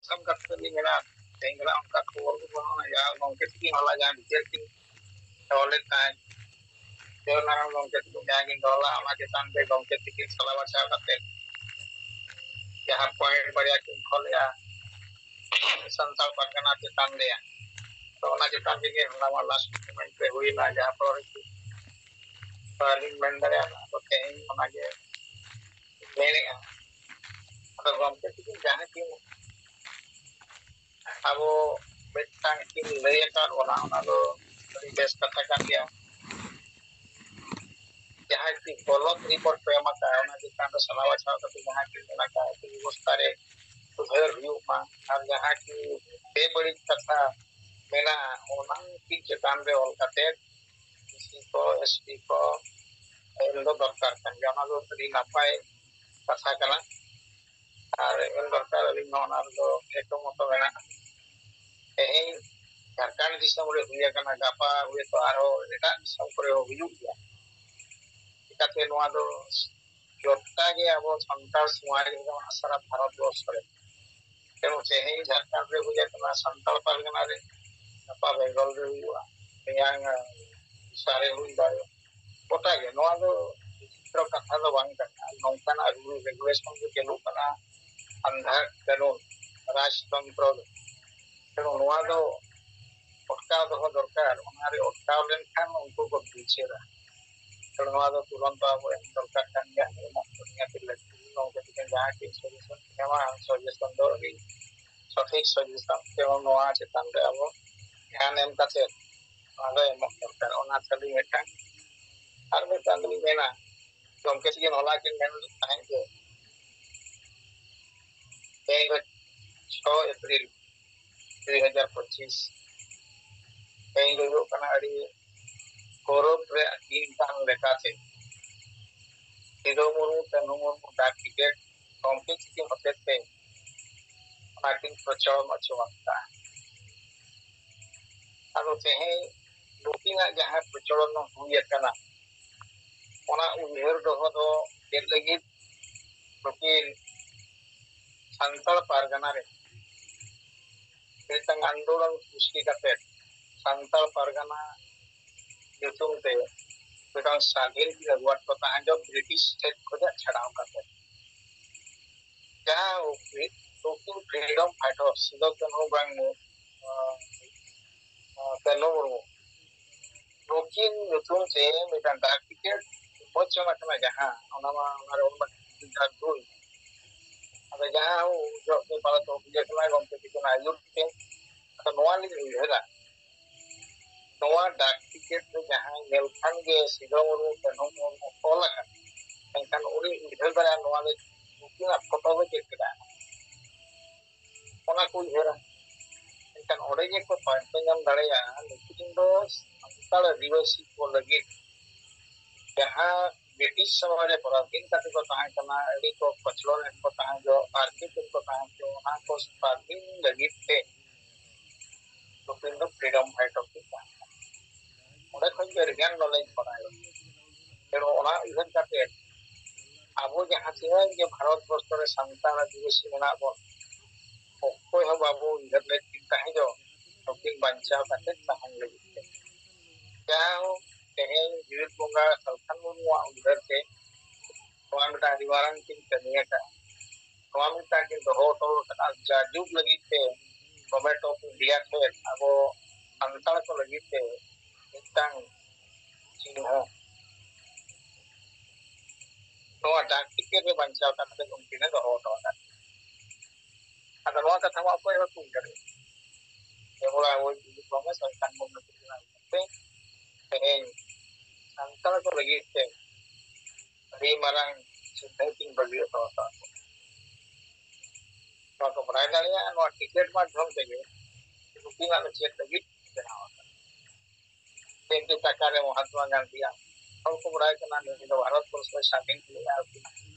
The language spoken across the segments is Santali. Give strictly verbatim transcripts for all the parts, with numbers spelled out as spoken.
ᱥᱟᱢ ᱠᱟᱛᱷᱟ ᱞᱤᱧ ᱢᱮᱱᱟ, ᱛᱮᱦᱮᱧ ᱫᱚ ᱚᱱᱠᱟ ᱠᱷᱚᱵᱚᱨ ᱠᱚ ᱵᱟᱹᱱᱩᱜᱼᱟ᱾ ᱡᱟᱦᱟᱸ ᱜᱚᱢᱠᱮ ᱛᱤᱠᱤᱱ ᱦᱚᱞᱟ ᱡᱟᱦᱟᱸ ᱵᱤᱪᱟᱹᱨ ᱠᱤᱱ ᱫᱚᱦᱚ ᱞᱮᱫ ᱛᱟᱦᱮᱸᱫ, ᱫᱮᱵᱱᱟᱨᱟᱭᱚᱱ ᱜᱚᱢᱠᱮ ᱛᱤᱠᱤᱱ ᱡᱟᱦᱟᱸ ᱠᱤᱱ ᱫᱚᱦᱚ ᱞᱮᱫᱟ, ᱚᱱᱟ ᱪᱮᱛᱟᱱ ᱨᱮ ᱜᱚᱢᱠᱮ ᱛᱤᱠᱤᱱ ᱥᱟᱞᱟ ᱵᱟᱪᱷᱟᱣ ᱠᱟᱛᱮ ᱡᱟᱦᱟᱸ ᱯᱚᱭᱮᱱᱴ ᱵᱟᱨᱭᱟ ᱠᱤᱱ ᱫᱚᱦᱚ ᱞᱮᱫᱼᱟ ᱥᱟᱱᱛᱟᱲ ᱯᱟᱨᱜᱟᱱᱟ ᱪᱮᱛᱟᱱ ᱨᱮᱭᱟᱜ, ᱛᱚ ᱚᱱᱟ ᱪᱮᱛᱟᱱ ᱨᱮᱜᱮ ᱦᱚᱞᱟ ᱢᱟ ᱞᱟᱥᱴ ᱢᱚᱢᱮᱱᱴ ᱨᱮ ᱦᱩᱭᱱᱟ, ᱡᱟᱦᱟᱸ ᱯᱚᱨᱮ ᱛᱚ ᱟᱹᱞᱤᱧ ᱢᱮᱱ ᱫᱟᱲᱮᱭᱟᱜᱼᱟ, ᱟᱫᱚ ᱛᱮᱦᱮᱧ ᱚᱱᱟᱜᱮ ᱢᱮᱱᱮᱫᱼᱟ᱾ ᱟᱫᱚ ᱜᱚᱢᱠᱮ ᱛᱤᱠᱤᱱ ᱡᱟᱦᱟᱸ ᱠᱤᱱ ᱟᱵᱚ ᱢᱤᱫᱴᱟᱝ ᱠᱤᱱ ᱞᱟᱹᱭ ᱟᱠᱟᱫ ᱵᱚᱱᱟ, ᱚᱱᱟ ᱫᱚ ᱟᱹᱰᱤ ᱵᱮᱥ ᱠᱟᱛᱷᱟ ᱠᱟᱱ ᱜᱮᱭᱟ᱾ ᱡᱟᱦᱟᱸᱭ ᱠᱤ ᱜᱚᱞᱚᱛ ᱨᱤᱯᱳᱨᱴ ᱠᱚ ᱮᱢ ᱟᱠᱟᱫᱼᱟ, ᱚᱱᱟ ᱪᱮᱛᱟᱱ ᱨᱮ ᱥᱟᱞᱟ ᱵᱟᱪᱷᱟᱣ ᱠᱟᱛᱮ ᱡᱟᱦᱟᱸ ᱠᱤ ᱢᱮᱱᱟᱜ ᱟᱠᱟᱫ ᱟᱹᱛᱩ ᱵᱮᱵᱚᱥᱛᱷᱟ ᱨᱮ ᱥᱩᱫᱷᱟᱹᱨ ᱦᱩᱭᱩᱜ ᱢᱟ, ᱟᱨ ᱡᱟᱦᱟᱸ ᱠᱤ ᱵᱮᱵᱟᱹᱲᱤᱡ ᱠᱟᱛᱷᱟ ᱢᱮᱱᱟᱜᱼᱟ, ᱚᱱᱟ ᱠᱤ ᱪᱮᱛᱟᱱ ᱨᱮ ᱚᱞ ᱠᱟᱛᱮ ᱮᱥ ᱥᱤ ᱠᱚ, ᱮᱥ ᱴᱤ ᱠᱚ ᱮᱢ ᱫᱚ ᱫᱚᱨᱠᱟᱨ ᱠᱟᱱ ᱜᱮᱭᱟ᱾ ᱚᱱᱟ ᱫᱚ ᱟᱹᱰᱤ ᱱᱟᱯᱟᱭ ᱠᱟᱛᱷᱟ ᱠᱟᱱᱟ᱾ ᱟᱨ ᱮᱢ ᱫᱚᱨᱠᱟᱨ, ᱟᱹᱞᱤᱧ ᱦᱚᱸ ᱚᱱᱟ ᱨᱮᱫᱚ ᱮᱠᱢᱚᱛᱚ ᱢᱮᱱᱟᱜᱼᱟ᱾ ᱛᱮᱦᱮᱧ ᱡᱷᱟᱲᱠᱷᱚᱸᱰ ᱫᱤᱥᱚᱢ ᱨᱮ ᱦᱩᱭ ᱟᱠᱟᱱᱟ, ᱜᱟᱯᱟ ᱦᱚᱭᱛᱳ ᱟᱨᱦᱚᱸ ᱮᱴᱟᱜ ᱫᱤᱥᱚᱢ ᱠᱚᱨᱮ ᱦᱚᱸ ᱦᱩᱭᱩᱜ ᱜᱮᱭᱟ᱾ ᱪᱤᱠᱟᱹᱛᱮ ᱱᱚᱣᱟ ᱫᱚ ᱡᱚᱛᱚ ᱜᱮ ᱟᱵᱚ ᱥᱟᱱᱛᱟᱲ ᱥᱚᱢᱟᱡᱽ ᱨᱮ ᱢᱮᱱᱟᱜᱼᱟ, ᱥᱟᱨᱟ ᱵᱷᱟᱨᱚᱛ ᱵᱚᱨᱥᱚ ᱨᱮ᱾ ᱛᱮᱦᱮᱧ ᱡᱷᱟᱲᱠᱷᱚᱸᱰ ᱨᱮ ᱦᱩᱭ ᱟᱠᱟᱱᱟ, ᱥᱟᱱᱛᱟᱲ ᱯᱟᱨᱜᱟᱱᱟ ᱨᱮ, ᱜᱟᱯᱟ ᱵᱮᱝᱜᱚᱞ ᱨᱮ ᱦᱩᱭᱩᱜᱼᱟ, ᱢᱮᱭᱟᱝ ᱩᱲᱤᱥᱥᱟ ᱨᱮ ᱦᱩᱭ ᱫᱟᱲᱮᱭᱟᱜᱼᱟ᱾ ᱜᱚᱴᱟ ᱜᱮ ᱱᱚᱣᱟ ᱫᱚ ᱵᱤᱪᱤᱛᱨᱚ ᱠᱟᱛᱷᱟ ᱫᱚ ᱵᱟᱝ ᱠᱟᱱᱟ᱾ ᱱᱚᱝᱠᱟᱱᱟᱜ ᱨᱩᱞ ᱨᱮᱜᱩᱞᱮᱥᱚᱱ ᱜᱮ ᱪᱟᱹᱞᱩᱜ ᱠᱟᱱᱟ, ᱟᱱᱫᱷᱟᱨ ᱠᱟᱹᱱᱩᱱ, ᱨᱟᱡᱽᱛᱚᱱᱛᱨᱚ ᱫᱚ᱾ ᱛᱮᱱᱩ ᱱᱚᱣᱟ ᱫᱚ ᱚᱴᱠᱟᱣ ᱫᱚᱦᱚ ᱫᱚᱨᱠᱟᱨ᱾ ᱚᱱᱟᱨᱮ ᱚᱴᱠᱟᱣ ᱞᱮᱱᱠᱷᱟᱱ ᱩᱱᱠᱩ ᱠᱚ ᱵᱤᱪᱟᱹᱨᱟ᱾ ᱛᱚ ᱱᱚᱣᱟ ᱫᱚ ᱛᱩᱨᱟᱱᱛ ᱟᱵᱚ ᱮᱢ ᱫᱚᱨᱠᱟᱨ ᱠᱟᱱ ᱜᱮᱭᱟ, ᱮᱢᱚᱜ ᱫᱚ ᱱᱤᱦᱟᱹᱛ ᱞᱟᱹᱠᱛᱤ᱾ ᱱᱚᱝᱠᱟ ᱡᱩᱫᱤ ᱡᱟᱦᱟᱸ ᱜᱮ ᱥᱟᱡᱮᱥᱚᱱ ᱮᱢᱟ, ᱥᱟᱡᱮᱥᱚᱱ ᱫᱚ ᱟᱹᱰᱤ ᱥᱚᱴᱷᱤᱠ ᱥᱟᱡᱮᱥᱚᱱ, ᱡᱮᱢᱚᱱ ᱱᱚᱣᱟ ᱪᱮᱛᱟᱱ ᱨᱮ ᱟᱵᱚ ᱫᱷᱮᱭᱟᱱ ᱮᱢ ᱠᱟᱛᱮ ᱱᱚᱣᱟ ᱫᱚ ᱮᱢᱚᱜ ᱫᱚᱨᱠᱟᱨ᱾ ᱚᱱᱟ ᱠᱷᱟᱹᱞᱤ ᱢᱤᱫᱴᱟᱝ, ᱟᱨ ᱢᱤᱫᱴᱟᱝ ᱫᱚᱞᱤᱧ ᱢᱮᱱᱟ, ᱜᱚᱢᱠᱮ ᱛᱤᱠᱤᱱ ᱦᱚᱞᱟ ᱠᱤᱱ ᱢᱮᱱ ᱞᱮᱫ ᱛᱟᱦᱮᱸᱫ ᱡᱮ ᱛᱮᱦᱮᱧ ᱫᱚ ᱪᱷᱚ ᱮᱯᱨᱤᱞ ᱫᱩ ᱦᱟᱡᱟᱨ ᱯᱚᱸᱪᱤᱥ, ᱛᱮᱦᱮᱧ ᱫᱚ ᱦᱩᱭᱩᱜ ᱠᱟᱱᱟ ᱟᱹᱰᱤ ᱜᱚᱨᱚᱵᱽ ᱨᱮᱭᱟᱜ ᱫᱤᱱ ᱠᱟᱱ ᱞᱮᱠᱟᱛᱮ ᱥᱤᱫᱩ ᱢᱩᱨᱢᱩ, ᱠᱟᱹᱱᱦᱩ ᱢᱩᱨᱢᱩ ᱰᱟᱠ ᱴᱤᱠᱤᱴ ᱜᱚᱢᱠᱮ ᱛᱤᱠᱤᱱ ᱦᱚᱛᱮᱛᱮ ᱚᱱᱟ ᱠᱤᱱ ᱯᱨᱚᱪᱚᱞᱚᱱ ᱦᱚᱪᱚ ᱟᱠᱟᱫᱼᱟ᱾ ᱟᱫᱚ ᱛᱮᱦᱮᱧ ᱱᱩᱠᱤᱱᱟᱜ ᱡᱟᱦᱟᱸ ᱯᱨᱚᱪᱚᱞᱚᱱ ᱦᱩᱭ ᱟᱠᱟᱱᱟ, ᱚᱱᱟ ᱩᱭᱦᱟᱹᱨ ᱫᱚᱦᱚ ᱫᱚ ᱪᱮᱫ ᱞᱟᱹᱜᱤᱫ ᱱᱩᱠᱤᱱ ᱥᱟᱱᱛᱟᱲ ᱯᱟᱨᱜᱟᱱᱟ ᱨᱮ ᱢᱤᱫᱴᱟᱝ ᱟᱱᱫᱳᱞᱚᱱ ᱥᱨᱤᱥᱴᱤ ᱠᱟᱛᱮ ᱥᱟᱱᱛᱟᱲ ᱯᱟᱨᱜᱟᱱᱟ ᱧᱩᱛᱩᱢ ᱛᱮ ᱢᱤᱫᱴᱟᱝ ᱥᱟᱹᱫᱷᱤᱱ ᱠᱤᱱ ᱟᱹᱜᱩᱣᱟᱫ ᱠᱚ ᱛᱟᱦᱮᱸᱫ, ᱵᱨᱤᱴᱤᱥ ᱴᱷᱮᱱ ᱠᱷᱚᱱᱟᱜ ᱪᱷᱟᱰᱟᱣ ᱠᱟᱛᱮ᱾ ᱡᱟᱦᱟᱸ ᱩᱱᱠᱤᱱ ᱯᱷᱨᱤᱰᱚᱢ ᱯᱷᱟᱭᱴᱟᱨ ᱥᱤᱫᱩ ᱠᱟᱹᱱᱦᱩ ᱵᱟᱝ ᱛᱮᱞᱚ ᱢᱩᱨᱢᱩ ᱱᱩᱠᱤᱱ ᱧᱩᱛᱩᱢ ᱛᱮ ᱢᱤᱫᱴᱟᱝ ᱰᱟᱠ ᱴᱤᱠᱤᱴ ᱩᱱᱢᱳᱪᱚᱱ ᱟᱠᱟᱱᱟ, ᱡᱟᱦᱟᱸ ᱚᱱᱟ ᱢᱟ ᱚᱱᱟᱨᱮ ᱚᱞ ᱢᱟ ᱰᱟᱠ ᱵᱳᱭ᱾ ᱟᱫᱚ ᱡᱟᱦᱟᱸ ᱩᱱ ᱡᱚᱦᱚᱜ ᱜᱮ ᱵᱷᱟᱨᱚᱛ ᱚᱵᱷᱤᱡᱟᱛᱱᱟ ᱜᱚᱢᱠᱮ ᱛᱤᱠᱤᱱᱟᱜ ᱟᱹᱭᱩᱨ ᱛᱮ, ᱟᱫᱚ ᱱᱚᱣᱟ ᱞᱤᱧ ᱩᱭᱦᱟᱹᱨᱟ, ᱱᱚᱣᱟ ᱰᱟᱠ ᱴᱤᱠᱤᱴ ᱨᱮ ᱡᱟᱦᱟᱸ ᱧᱮᱞ ᱠᱷᱟᱱ ᱜᱮ ᱥᱤᱫᱷᱩ ᱢᱩᱨᱢᱩ, ᱠᱟᱹᱱᱦᱩ ᱢᱩᱨᱢᱩ ᱚᱞ ᱟᱠᱟᱱᱟ, ᱮᱱᱠᱷᱟᱱ ᱩᱱᱤ ᱩᱭᱦᱟᱹᱨ ᱫᱟᱲᱮᱭᱟᱜᱼᱟ ᱱᱚᱣᱟ ᱫᱚ ᱱᱩᱠᱤᱱᱟᱜ ᱯᱷᱳᱴᱳ ᱫᱚ ᱪᱮᱫ ᱠᱟᱱᱟ, ᱚᱱᱟ ᱠᱚ ᱩᱭᱦᱟᱹᱨᱟ᱾ ᱮᱱᱠᱷᱟᱱ ᱚᱸᱰᱮ ᱡᱮ ᱠᱚ ᱯᱟᱱᱛᱮ ᱧᱟᱢ ᱫᱟᱲᱮᱭᱟᱜᱼᱟ, ᱱᱩᱠᱤᱱ ᱫᱚ ᱥᱟᱱᱛᱟᱲ ᱟᱹᱫᱤᱵᱟᱹᱥᱤ ᱠᱚ ᱞᱟᱹᱜᱤᱫ ᱡᱟᱦᱟᱸ ᱵᱨᱤᱴᱤᱥ ᱥᱚᱢᱚᱭ ᱨᱮ ᱯᱚᱨᱟᱫᱷᱤᱱ ᱠᱟᱛᱮ ᱠᱚ ᱛᱟᱦᱮᱸ ᱠᱟᱱᱟ, ᱟᱹᱰᱤ ᱠᱚ ᱠᱚᱪᱞᱚᱱ ᱨᱮ ᱠᱚ ᱛᱟᱦᱮᱸ ᱡᱚ, ᱦᱟᱨᱠᱮᱛ ᱨᱮ ᱠᱚ ᱛᱟᱦᱮᱸ ᱡᱚ, ᱚᱱᱟ ᱠᱚ ᱥᱟᱹᱫᱷᱤᱱ ᱞᱟᱹᱜᱤᱫ ᱛᱮ ᱱᱩᱠᱤᱱ ᱫᱚ ᱯᱷᱨᱤᱰᱚᱢ ᱯᱷᱟᱭᱴᱟᱨ ᱠᱤᱱ ᱛᱟᱦᱮᱸ ᱠᱟᱱᱟ᱾ ᱚᱸᱰᱮ ᱠᱷᱚᱱ ᱜᱮ ᱟᱹᱰᱤᱜᱟᱱ ᱱᱚᱞᱮᱡᱽ ᱵᱟᱲᱟᱭᱚᱜᱼᱟ᱾ ᱛᱮ ᱱᱚᱜᱼᱚ ᱱᱟ ᱩᱭᱦᱟᱹᱨ ᱠᱟᱛᱮ ᱟᱵᱚ ᱡᱟᱦᱟᱸ ᱛᱤᱱᱟᱹᱜ ᱜᱮ ᱵᱷᱟᱨᱚᱛ ᱵᱚᱨᱥᱚ ᱨᱮ ᱥᱟᱱᱛᱟᱲ ᱟᱹᱫᱤᱵᱟᱹᱥᱤ ᱢᱮᱱᱟᱜ ᱵᱚᱱ, ᱚᱠᱚᱭ ᱦᱚᱸ ᱵᱟᱵᱚ ᱩᱭᱦᱟᱹᱨ ᱞᱮᱫ ᱠᱤᱱ ᱛᱟᱦᱮᱸ ᱡᱚ ᱱᱩᱠᱤᱱ ᱵᱟᱧᱪᱟᱣ ᱠᱟᱛᱮ ᱛᱟᱦᱮᱱ ᱞᱟᱹᱜᱤᱫ ᱛᱮ᱾ ᱡᱟᱦᱟᱸ ᱛᱮᱦᱮᱧ ᱡᱤᱣᱤᱫ ᱵᱚᱸᱜᱟ ᱥᱟᱞᱠᱷᱟᱱ ᱢᱩᱨᱢᱩᱣᱟᱜ ᱩᱭᱦᱟᱹᱨ ᱛᱮ ᱱᱚᱣᱟ ᱢᱤᱫᱴᱟᱝ ᱟᱹᱰᱤ ᱢᱟᱨᱟᱝ ᱠᱤᱱ ᱠᱟᱹᱢᱤ ᱟᱠᱟᱫᱼᱟ᱾ ᱱᱚᱣᱟ ᱢᱤᱫᱴᱟᱝ ᱠᱤᱱ ᱫᱚᱦᱚ ᱦᱚᱴᱚ ᱟᱠᱟᱫᱼᱟ, ᱡᱟᱭᱡᱩᱜᱽ ᱞᱟᱹᱜᱤᱫ ᱛᱮ Government of India ᱴᱷᱮᱱ ᱟᱵᱚ ᱥᱟᱱᱛᱟᱲ ᱠᱚ ᱞᱟᱹᱜᱤᱫ ᱛᱮ ᱢᱤᱫᱴᱟᱝ ᱪᱤᱱᱦᱟᱹ ᱱᱚᱣᱟ ᱰᱟᱠ ᱴᱤᱠᱤᱴ ᱨᱮ ᱵᱟᱧᱪᱟᱣ ᱠᱟᱛᱮ ᱩᱱᱠᱤᱱ ᱮ ᱫᱚᱦᱚ ᱦᱚᱴᱚ ᱟᱠᱟᱫ᱾ ᱟᱫᱚ ᱱᱚᱣᱟ ᱠᱟᱛᱷᱟ ᱢᱟ ᱚᱠᱚᱭ ᱦᱚᱸ ᱵᱟᱠᱚ ᱩᱭᱦᱟᱹᱨ ᱫᱟᱲᱮᱭᱟᱜᱼᱟ᱾ ᱠᱮᱵᱚᱞ ᱟᱵᱚ ᱡᱩᱫᱤ ᱵᱚᱸᱜᱟ ᱥᱟᱞᱠᱷᱟᱱ ᱢᱩᱨᱢᱩ ᱛᱟᱹᱠᱤᱱᱟᱜ ᱩᱭᱦᱟᱹᱨ ᱛᱮ ᱛᱮᱦᱮᱧ ᱥᱟᱱᱛᱟᱲ ᱠᱚ ᱞᱟᱹᱜᱤᱫ ᱛᱮ ᱟᱹᱰᱤ ᱢᱟᱨᱟᱝ ᱪᱤᱱᱦᱟᱹ ᱠᱤᱱ ᱵᱟᱹᱜᱤ ᱦᱚᱴᱚ ᱟᱠᱟᱫ ᱠᱚ᱾ ᱱᱚᱣᱟ ᱠᱚ ᱵᱟᱲᱟᱭ ᱫᱟᱲᱮᱭᱟᱜᱼᱟ, ᱱᱚᱣᱟ ᱴᱤᱠᱤᱴ ᱢᱟᱫᱽᱫᱷᱚᱢ ᱛᱮᱜᱮ ᱱᱩᱠᱤᱱᱟᱜ ᱫᱚ ᱪᱮᱫ ᱞᱟᱹᱜᱤᱫ ᱵᱮᱱᱟᱣ ᱟᱠᱟᱱᱟ᱾ ᱛᱮᱦᱮᱧ ᱴᱟᱠᱟ ᱨᱮ ᱢᱚᱦᱟᱛᱢᱟ ᱜᱟᱱᱫᱷᱤᱭᱟᱜ ᱦᱚᱲ ᱠᱚ ᱵᱟᱲᱟᱭ ᱠᱟᱱᱟ, ᱱᱩᱭ ᱫᱚ ᱵᱷᱟᱨᱚᱛ ᱵᱚᱨᱥᱚᱭ ᱥᱟᱹᱫᱷᱤᱱ ᱞᱮᱫᱼᱟ, ᱟᱨᱠᱤ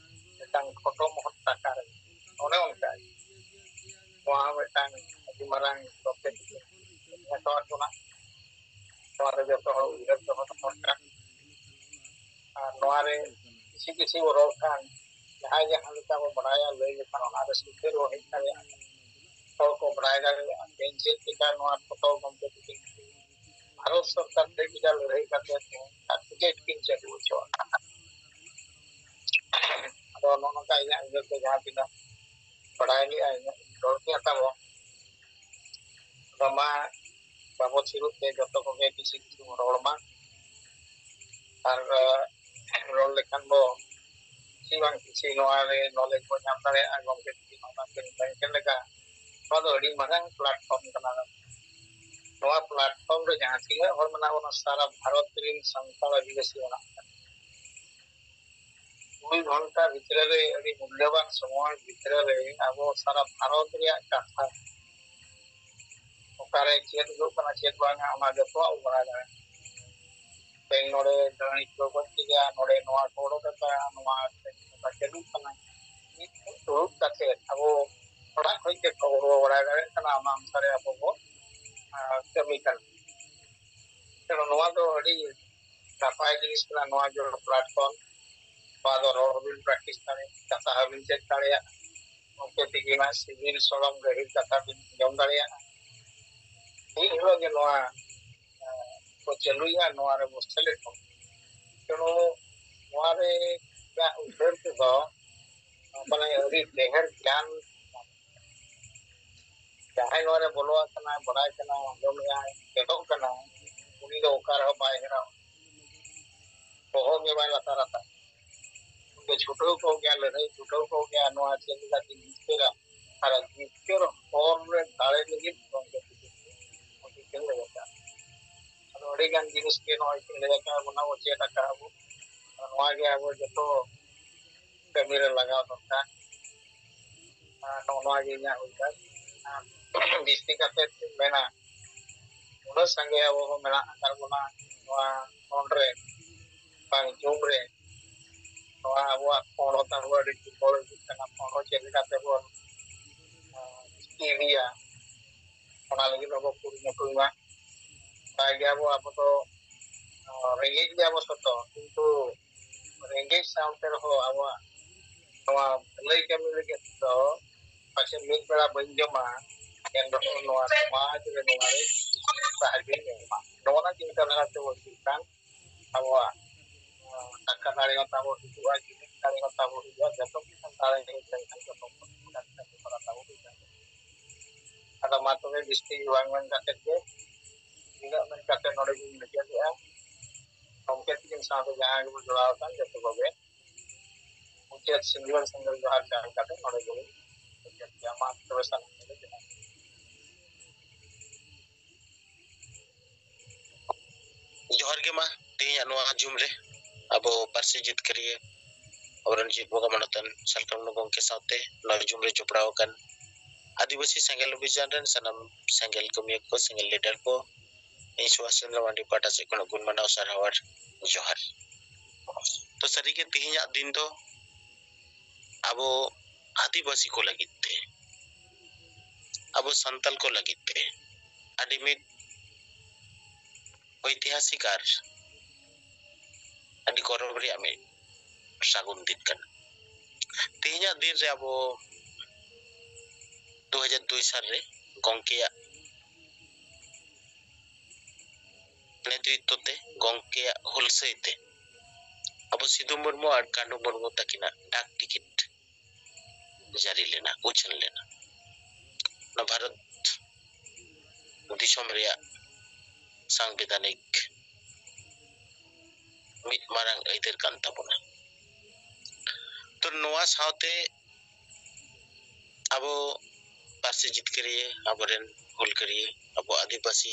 ᱢᱤᱫᱴᱟᱝ ᱯᱷᱳᱴᱳ ᱢᱚᱦᱚᱛ ᱴᱟᱠᱟ ᱨᱮ᱾ ᱚᱱᱮ ᱚᱱᱠᱟ ᱱᱚᱣᱟ ᱦᱚᱸ ᱢᱤᱫᱴᱟᱝ ᱟᱹᱰᱤ ᱢᱟᱨᱟᱝ ᱨᱚᱠᱮᱴ ᱢᱮᱛᱟᱣᱟᱜ ᱵᱚᱱᱟ᱾ ᱱᱚᱣᱟ ᱫᱚ ᱡᱚᱛᱚ ᱦᱚᱲ ᱩᱭᱦᱟᱹᱨ ᱫᱚᱦᱚ ᱫᱚᱨᱠᱟᱨ᱾ ᱟᱨ ᱱᱚᱣᱟ ᱨᱮ ᱠᱤᱪᱷᱩ ᱠᱤᱪᱷᱩ ᱵᱚ ᱨᱚᱲ ᱠᱷᱟᱱ ᱡᱟᱦᱟᱸᱭ ᱡᱟᱦᱟᱸ ᱞᱮᱠᱟ ᱵᱚ ᱵᱟᱲᱟᱭᱟ ᱞᱟᱹᱭ ᱞᱮᱠᱷᱟᱱ ᱚᱱᱟ ᱨᱮ ᱥᱤᱠᱟᱹᱨ ᱵᱚ ᱦᱮᱡ ᱫᱟᱲᱮᱭᱟᱜᱼᱟ᱾ ᱦᱚᱲ ᱠᱚ ᱵᱟᱲᱟᱭ ᱫᱟᱲᱮᱭᱟᱜᱼᱟ ᱛᱮᱦᱮᱧ ᱪᱮᱫ ᱞᱮᱠᱟ ᱱᱚᱣᱟ ᱯᱚᱛᱚᱵ ᱜᱚᱢᱠᱮ ᱛᱟᱹᱠᱤᱱ ᱵᱷᱟᱨᱚᱛ ᱥᱚᱨᱠᱟᱨ ᱴᱷᱮᱱ ᱪᱮᱫᱟᱜ ᱞᱟᱹᱲᱦᱟᱹᱭ ᱠᱟᱛᱮ ᱛᱮᱦᱮᱧ ᱥᱟᱨᱴᱤᱯᱷᱤᱠᱮᱴ ᱠᱤᱱ ᱪᱟᱹᱞᱩ ᱦᱚᱪᱚ ᱟᱠᱟᱫᱟ᱾ ᱟᱫᱚ ᱱᱚᱜᱼᱚ ᱱᱚᱝᱠᱟ ᱤᱧᱟᱹᱜ ᱩᱭᱦᱟᱹᱨ ᱛᱮ ᱡᱟᱦᱟᱸ ᱛᱤᱱᱟᱹᱜ ᱵᱟᱲᱟᱭ ᱞᱮᱜᱼᱟ ᱤᱧᱟᱹᱜ ᱨᱚᱲ ᱠᱮᱫ ᱛᱟᱵᱚᱱ᱾ ᱟᱫᱚ ᱢᱟ ᱵᱟᱵᱚ ᱛᱷᱤᱨᱚᱜ ᱛᱮ ᱡᱚᱛᱚ ᱠᱚᱜᱮ ᱠᱤᱪᱷᱩ ᱠᱤᱪᱷᱩ ᱵᱚᱱ ᱨᱚᱲ ᱢᱟ᱾ ᱟᱨ ᱨᱚᱲ ᱞᱮᱠᱷᱟᱱ ᱵᱚ ᱠᱤᱪᱷᱩ ᱵᱟᱝ ᱠᱤᱪᱷᱩ ᱱᱚᱣᱟ ᱨᱮ ᱱᱚᱞᱮᱡᱽ ᱵᱚ ᱧᱟᱢ ᱫᱟᱲᱮᱭᱟᱜᱼᱟ᱾ ᱜᱚᱢᱠᱮ ᱛᱤᱠᱤᱱ ᱚᱱᱟ ᱠᱤᱱ ᱢᱮᱱ ᱠᱮᱫ ᱞᱮᱠᱟ ᱱᱚᱣᱟ ᱫᱚ ᱟᱹᱰᱤ ᱢᱟᱨᱟᱝ ᱯᱞᱟᱴᱯᱷᱚᱨᱢ ᱠᱟᱱᱟ᱾ ᱱᱚᱣᱟ ᱯᱞᱟᱴᱯᱷᱚᱨᱢ ᱨᱮ ᱡᱟᱦᱟᱸ ᱛᱤᱱᱟᱹᱜ ᱦᱚᱲ ᱢᱮᱱᱟᱜ ᱵᱚᱱᱟ ᱥᱟᱨᱟ ᱵᱷᱟᱨᱚᱛ ᱨᱮᱱ ᱥᱟᱱᱛᱟᱲ ᱟᱹᱫᱤᱵᱟᱹᱥᱤ ᱢᱮᱱᱟᱜ ᱠᱚᱣᱟ᱾ ᱫᱩᱭ ᱜᱷᱚᱱᱴᱟ ᱵᱷᱤᱛᱨᱤ ᱨᱮ ᱟᱹᱰᱤ ᱢᱩᱞᱞᱚᱵᱟᱱ ᱥᱚᱢᱚᱭ ᱵᱷᱤᱛᱨᱤ ᱨᱮ ᱟᱵᱚ ᱥᱟᱨᱟ ᱵᱷᱟᱨᱚᱛ ᱨᱮᱭᱟᱜ ᱠᱟᱛᱷᱟ ᱚᱠᱟᱨᱮ ᱪᱮᱫ ᱦᱩᱭᱩᱜ ᱠᱟᱱᱟ ᱪᱮᱫ ᱵᱟᱝᱟ ᱚᱱᱟ ᱡᱚᱛᱚᱣᱟᱜ ᱵᱚ ᱵᱟᱲᱟᱭ ᱫᱟᱲᱮᱭᱟᱜᱼᱟ᱾ ᱛᱮᱦᱮᱧ ᱱᱚᱰᱮ ᱫᱟᱹᱲᱤ ᱠᱚ ᱜᱚᱡ ᱠᱮᱫᱮᱭᱟ, ᱱᱚᱰᱮ ᱱᱚᱣᱟ ᱠᱚ ᱚᱰᱚᱠ ᱟᱠᱟᱫᱟ, ᱱᱚᱣᱟ ᱱᱚᱝᱠᱟ ᱪᱟᱹᱞᱩᱜ ᱠᱟᱱᱟ᱾ ᱢᱤᱫ ᱴᱷᱮᱱ ᱫᱩᱲᱩᱵ ᱠᱟᱛᱮ ᱟᱵᱚ ᱚᱲᱟᱜ ᱠᱷᱚᱱ ᱜᱮ ᱠᱷᱚᱵᱚᱨ ᱵᱚ ᱵᱟᱲᱟᱭ ᱫᱟᱲᱮᱭᱟᱜ ᱠᱟᱱᱟ, ᱚᱱᱟ ᱚᱱᱩᱥᱟᱨᱮ ᱟᱵᱚ ᱵᱚ ᱟᱨ ᱠᱟᱹᱢᱤ ᱠᱟᱱᱟ᱾ ᱛᱮ ᱱᱚᱣᱟ ᱫᱚ ᱟᱹᱰᱤ ᱱᱟᱯᱟᱭ ᱡᱤᱱᱤᱥ ᱠᱟᱱᱟ᱾ ᱱᱚᱣᱟ ᱡᱚᱲ ᱯᱞᱟᱴᱯᱷᱚᱨᱢ ᱱᱚᱣᱟ ᱫᱚ ᱨᱚᱲ ᱦᱚᱸᱵᱤᱱ ᱯᱨᱮᱠᱴᱤᱥ ᱫᱟᱲᱮᱭᱟᱜᱼᱟ, ᱠᱟᱛᱷᱟ ᱦᱚᱸᱵᱤᱱ ᱪᱮᱫ ᱫᱟᱲᱮᱭᱟᱜᱼᱟ, ᱜᱚᱢᱠᱮ ᱛᱤᱠᱤᱱᱟᱜ ᱥᱤᱵᱤᱞ ᱥᱚᱲᱚᱢ ᱜᱟᱹᱦᱤᱨ ᱠᱟᱛᱷᱟ ᱵᱤᱱ ᱟᱸᱡᱚᱢ ᱫᱟᱲᱮᱭᱟᱜᱼᱟ᱾ ᱢᱤᱫ ᱦᱤᱞᱳᱜ ᱜᱮ ᱱᱚᱣᱟ ᱠᱚ ᱪᱟᱹᱞᱩᱭᱟ, ᱱᱚᱣᱟ ᱨᱮ ᱵᱚ ᱥᱮᱞᱮᱫᱚᱜ᱾ ᱛᱮᱱᱩ ᱱᱚᱣᱟ ᱨᱮ ᱤᱧᱟᱹᱜ ᱩᱭᱦᱟᱹᱨ ᱛᱮᱫᱚ ᱢᱟᱱᱮ ᱟᱹᱰᱤ ᱰᱷᱮᱨ ᱜᱮᱭᱟᱱ ᱡᱟᱦᱟᱸᱭ ᱱᱚᱣᱟ ᱨᱮ ᱵᱚᱞᱚ ᱟᱠᱟᱱᱟᱭ, ᱵᱟᱲᱟᱭ ᱠᱟᱱᱟᱭ, ᱟᱸᱡᱚᱢᱮᱜᱼᱟᱭ, ᱪᱮᱫᱚᱜ ᱠᱟᱱᱟᱭ, ᱩᱱᱤ ᱫᱚ ᱚᱠᱟ ᱨᱮᱦᱚᱸ ᱵᱟᱭ ᱦᱮᱨᱟᱣᱟ᱾ ᱵᱚᱦᱚᱜ ᱜᱮ ᱵᱟᱭ ᱞᱟᱛᱟᱨ ᱟᱛᱟ᱾ ᱩᱱᱤ ᱫᱚ ᱪᱷᱩᱴᱟᱹᱣ ᱠᱚᱜ ᱜᱮᱭᱟ, ᱞᱟᱹᱲᱦᱟᱹᱭ ᱪᱷᱩᱴᱟᱹᱣ ᱠᱚᱜ ᱜᱮᱭᱟ, ᱱᱚᱣᱟ ᱪᱮᱫ ᱞᱮᱠᱟ ᱠᱤᱱ ᱡᱤᱛᱠᱟᱹᱨᱟ᱾ ᱟᱨ ᱡᱤᱛᱠᱟᱹᱨ ᱦᱚᱨ ᱨᱮ ᱫᱟᱲᱮ ᱞᱟᱹᱜᱤᱫ ᱜᱚᱢᱠᱮ ᱛᱤᱠᱤᱱ ᱩᱱᱠᱤᱱ ᱠᱤᱱ ᱞᱟᱹᱭ ᱟᱠᱟᱫᱼᱟ᱾ ᱟᱫᱚ ᱟᱹᱰᱤ ᱜᱟᱱ ᱡᱤᱱᱤᱥ ᱜᱮ ᱱᱚᱜᱼᱚᱭ ᱠᱤᱱ ᱞᱟᱹᱭ ᱟᱠᱟᱫ ᱵᱚᱱᱟ, ᱵᱚ ᱪᱮᱫ ᱟᱠᱟᱫᱼᱟ ᱵᱚ᱾ ᱟᱨ ᱱᱚᱣᱟ ᱜᱮ ᱟᱵᱚ ᱡᱚᱛᱚ ᱠᱟᱹᱢᱤ ᱨᱮ ᱞᱟᱜᱟᱣ ᱫᱚᱨᱠᱟᱨ᱾ ᱟᱨ ᱱᱚᱜᱼᱚ ᱱᱚᱣᱟ ᱜᱮ ᱤᱧᱟᱹᱜ ᱩᱭᱦᱟᱹᱨ᱾ ᱟᱨ ᱵᱤᱥᱛᱤ ᱠᱟᱛᱮ ᱤᱧ ᱢᱮᱱᱟ, ᱩᱱᱟᱹᱜ ᱥᱟᱸᱜᱮ ᱟᱵᱚ ᱦᱚᱸ ᱢᱮᱱᱟᱜ ᱟᱠᱟᱫ ᱵᱚᱱᱟ ᱱᱚᱣᱟ ᱯᱷᱳᱱ ᱨᱮ, ᱵᱟᱝ ᱡᱩᱢ ᱨᱮ, ᱱᱚᱣᱟ ᱟᱵᱚᱣᱟᱜ ᱯᱷᱳᱱ ᱦᱚᱸ ᱛᱟᱵᱚ ᱟᱹᱰᱤ ᱫᱩᱨᱵᱚᱞ ᱤᱫᱤᱜ ᱠᱟᱱᱟ᱾ ᱯᱷᱳᱱ ᱦᱚᱸ ᱪᱮᱫ ᱞᱮᱠᱟ ᱛᱮᱵᱚᱱ, ᱟᱸ, ᱤᱫᱤᱭᱟ, ᱚᱱᱟ ᱞᱟᱹᱜᱤᱫ ᱟᱵᱚ ᱠᱩᱨᱩᱢᱩᱴᱩᱭ ᱢᱟ᱾ ᱵᱟᱭ ᱜᱮ ᱟᱵᱚ, ᱟᱵᱚ ᱫᱚ, ᱟᱸ, ᱨᱮᱸᱜᱮᱡ ᱜᱮᱭᱟ ᱵᱚ ᱥᱚᱛᱚ, ᱠᱤᱱᱛᱩ ᱨᱮᱸᱜᱮᱡ ᱥᱟᱶᱛᱮ ᱨᱮᱦᱚᱸ ᱟᱵᱚᱣᱟᱜ ᱱᱚᱣᱟ ᱵᱷᱟᱹᱞᱟᱹᱭ ᱠᱟᱹᱢᱤ ᱞᱟᱹᱜᱤᱫ ᱫᱚ ᱯᱟᱪᱮᱫ ᱢᱤᱫ ᱵᱮᱲᱟ ᱵᱟᱹᱧ ᱡᱚᱢᱟ, ᱮᱱ ᱨᱮᱦᱚᱸ ᱱᱚᱣᱟ ᱥᱚᱢᱟᱡᱽ ᱨᱮ ᱱᱚᱣᱟ ᱨᱮ ᱥᱟᱦᱟᱡᱽᱡᱚᱭ ᱮᱢᱟ᱾ ᱱᱚᱜᱼᱚ ᱱᱟ ᱪᱤᱱᱛᱟᱹ ᱫᱷᱟᱨᱟ ᱛᱮᱵᱚᱱ ᱦᱤᱡᱩᱜ ᱠᱟᱱ ᱟᱵᱚᱣᱟᱜ, ᱟᱸ, ᱴᱟᱠᱟ ᱫᱟᱲᱮ ᱦᱚᱸ ᱛᱟᱵᱚ ᱦᱤᱡᱩᱜᱼᱟ, ᱡᱩᱢᱤᱫ ᱫᱟᱲᱮ ᱦᱚᱸ ᱛᱟᱵᱚ ᱦᱤᱡᱩᱜᱼᱟ, ᱡᱚᱛᱚ ᱜᱮ ᱥᱟᱱᱛᱟᱲ ᱦᱮᱡ ᱞᱮᱱᱠᱷᱟᱱ ᱡᱚᱛᱚ ᱠᱷᱚᱱ ᱠᱟᱹᱢᱤ ᱦᱚᱨᱟ ᱛᱟᱵᱚ ᱦᱩᱭ ᱫᱟᱲᱮᱭᱟᱜᱼᱟ᱾ ᱟᱫᱚ ᱢᱟ ᱛᱚᱵᱮ ᱵᱤᱥᱛᱤ ᱵᱟᱝ ᱢᱮᱱ ᱠᱟᱛᱮ ᱜᱮ, ᱱᱤᱱᱟᱹᱜ ᱢᱮᱱ ᱠᱟᱛᱮ ᱱᱚᱰᱮ ᱜᱤᱧ ᱢᱩᱪᱟᱹᱫᱮᱜᱼᱟ᱾ ᱜᱚᱢᱠᱮ ᱛᱤᱠᱤᱱ ᱥᱟᱶᱛᱮ ᱡᱟᱦᱟᱸ ᱜᱮᱵᱚᱱ ᱡᱚᱲᱟᱣ ᱟᱠᱟᱱ ᱡᱚᱛᱚ ᱠᱚᱜᱮ ᱢᱩᱪᱟᱹᱫ ᱥᱤᱸᱜᱟᱹᱲ ᱥᱤᱸᱜᱟᱹᱲ ᱡᱚᱦᱟᱨ ᱡᱟᱦᱟᱸ ᱠᱟᱛᱮ ᱱᱚᱰᱮ ᱜᱮᱵᱚᱱ ᱢᱩᱪᱟᱹᱫ ᱜᱮᱭᱟ᱾ ᱢᱟ ᱛᱚᱵᱮ ᱥᱟᱱᱟᱢ ᱠᱚᱜᱮ ᱡᱚᱦᱟᱨ᱾ ᱡᱚᱦᱟᱨ ᱜᱮ ᱢᱟ, ᱛᱮᱦᱮᱧᱟᱜ ᱱᱚᱣᱟ ᱡᱩᱢ ᱨᱮ ᱟᱵᱚ ᱯᱟᱹᱨᱥᱤ ᱡᱤᱛᱠᱟᱹᱨᱤᱭᱟᱹ ᱟᱵᱚᱨᱮᱱ ᱡᱤᱛ ᱵᱚᱸᱜᱟ ᱢᱟᱱᱚᱛᱟᱱ ᱥᱟᱞᱠᱷᱟᱱ ᱢᱩᱨᱢᱩ ᱜᱚᱢᱠᱮ ᱥᱟᱶᱛᱮ ᱱᱚᱣᱟ ᱡᱩᱢ ᱨᱮ ᱡᱚᱯᱲᱟᱣ ᱟᱠᱟᱱ ᱟᱹᱫᱤᱵᱟᱹᱥᱤ ᱥᱮᱸᱜᱮᱞ ᱚᱵᱷᱤᱡᱟᱱ ᱨᱮᱱ ᱥᱟᱱᱟᱢ ᱥᱮᱸᱜᱮᱞ ᱠᱟᱹᱢᱤᱭᱟᱹ ᱠᱚ, ᱥᱮᱸᱜᱮᱞ ᱞᱤᱰᱟᱨ ᱠᱚ, ᱤᱧ ᱥᱩᱵᱷᱟᱥ ᱪᱚᱱᱫᱨᱚ ᱢᱟᱱᱰᱤ ᱯᱟᱦᱴᱟ ᱥᱮᱫ ᱠᱷᱚᱱ ᱜᱩᱱ ᱢᱟᱱᱟᱣ ᱥᱟᱨᱦᱟᱣ ᱟᱨ ᱡᱚᱦᱟᱨ᱾ ᱛᱚ ᱥᱟᱹᱨᱤᱜᱮ ᱛᱮᱦᱮᱧᱟᱜ ᱫᱤᱱ ᱫᱚ ᱟᱵᱚ ᱟᱹᱫᱤᱵᱟᱹᱥᱤ ᱠᱚ ᱞᱟᱹᱜᱤᱫ ᱛᱮ, ᱟᱵᱚ ᱥᱟᱱᱛᱟᱞ ᱠᱚ ᱞᱟᱹᱜᱤᱫ ᱛᱮ ᱟᱹᱰᱤ ᱢᱤᱫ ᱳᱭᱛᱤᱦᱟᱥᱤᱠ ᱟᱨ ᱟᱹᱰᱤ ᱜᱚᱨᱚᱵᱽ ᱨᱮᱭᱟᱜ ᱢᱤᱫ ᱥᱟᱹᱜᱩᱱ ᱫᱤᱱ ᱠᱟᱱᱟ᱾ ᱛᱮᱦᱮᱧᱟᱜ ᱫᱤᱱ ᱨᱮ ᱟᱵᱚ ᱫᱩ ᱦᱟᱡᱟᱨ ᱫᱩᱭ ᱥᱟᱞ ᱨᱮ ᱜᱚᱢᱠᱮᱭᱟᱜ ᱱᱮᱛᱨᱤᱛᱵ ᱛᱮ, ᱜᱚᱢᱠᱮᱭᱟᱜ ᱦᱩᱞᱥᱟᱹᱭ ᱛᱮ ᱟᱵᱚ ᱥᱤᱫᱩ ᱢᱩᱨᱢᱩ ᱟᱨ ᱠᱟᱹᱱᱦᱩ ᱢᱩᱨᱢᱩ ᱛᱟᱹᱠᱤᱱᱟᱜ ᱰᱟᱠ ᱴᱤᱠᱤᱴ ᱡᱟᱹᱨᱤ ᱞᱮᱱᱟ, ᱩᱪᱷᱟᱹᱱ ᱞᱮᱱᱟ᱾ ᱱᱚᱣᱟ ᱵᱷᱟᱨᱚᱛ ᱫᱤᱥᱚᱢ ᱨᱮᱭᱟᱜ ᱥᱟᱝᱵᱤᱫᱷᱟᱱᱤᱠ ᱢᱤᱫ ᱢᱟᱨᱟᱝ ᱟᱹᱭᱫᱟᱹᱨ ᱠᱟᱱ ᱛᱟᱵᱚᱱᱟ᱾ ᱛᱚ ᱱᱚᱣᱟ ᱥᱟᱶᱛᱮ ᱟᱵᱚ ᱯᱟᱹᱨᱥᱤ ᱡᱤᱛᱠᱟᱹᱨᱤᱭᱟᱹ, ᱟᱵᱚᱨᱮᱱ ᱦᱩᱞᱜᱟᱹᱨᱤᱭᱟᱹ, ᱟᱵᱚ ᱟᱹᱫᱤᱵᱟᱹᱥᱤ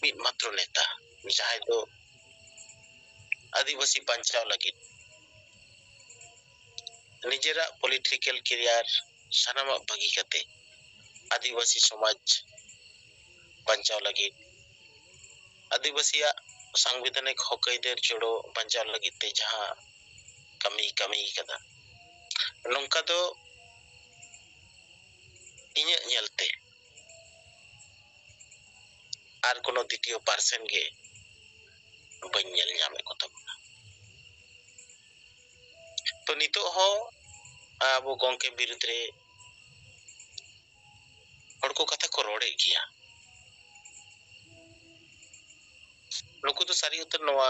ᱢᱤᱫ ᱢᱟᱛᱨᱚ ᱱᱮᱛᱟ, ᱡᱟᱦᱟᱸᱭ ᱫᱚ ᱟᱹᱫᱤᱵᱟᱹᱥᱤ ᱵᱟᱧᱪᱟᱣ ᱞᱟᱹᱜᱤᱫ ᱱᱤᱡᱮᱨᱟᱜ political career ᱥᱟᱱᱟᱢᱟᱜ ᱵᱟᱹᱜᱤ ᱠᱟᱛᱮ ᱟᱹᱫᱤᱵᱟᱹᱥᱤ ᱥᱚᱢᱟᱡᱽ ᱵᱟᱧᱪᱟᱣ ᱞᱟᱹᱜᱤᱫ, ᱟᱹᱫᱤᱵᱟᱹᱥᱤᱭᱟᱜ ᱥᱟᱝᱵᱤᱫᱷᱟᱱᱤᱠ ᱦᱚᱠ ᱟᱹᱭᱫᱟᱹᱨ ᱡᱳᱲᱳ ᱵᱟᱧᱪᱟᱣ ᱞᱟᱹᱜᱤᱫ ᱛᱮ ᱡᱟᱦᱟᱸ ᱠᱟᱹᱢᱤ ᱠᱟᱹᱢᱤ ᱠᱟᱫᱟ, ᱱᱚᱝᱠᱟ ᱫᱚ ᱤᱧᱟᱹᱜ ᱧᱮᱞᱛᱮ ᱟᱨ ᱠᱳᱱᱳ ᱫᱤᱛᱤᱭᱚ person ᱜᱮ ᱵᱟᱹᱧ ᱧᱮᱞ ᱧᱟᱢᱮᱫ ᱠᱚ ᱛᱟᱵᱚᱱᱟ᱾ ᱛᱚ ᱱᱤᱛᱚᱜ ᱦᱚᱸ ᱟᱵᱚ ᱜᱚᱢᱠᱮ ᱵᱤᱨᱩᱫᱽ ᱨᱮ ᱦᱚᱲ ᱠᱚ ᱨᱚᱲᱮᱫ ᱜᱮᱭᱟ᱾ ᱱᱩᱠᱩ ᱫᱚ ᱥᱟᱹᱨᱤ ᱩᱛᱟᱹᱨ ᱱᱚᱣᱟ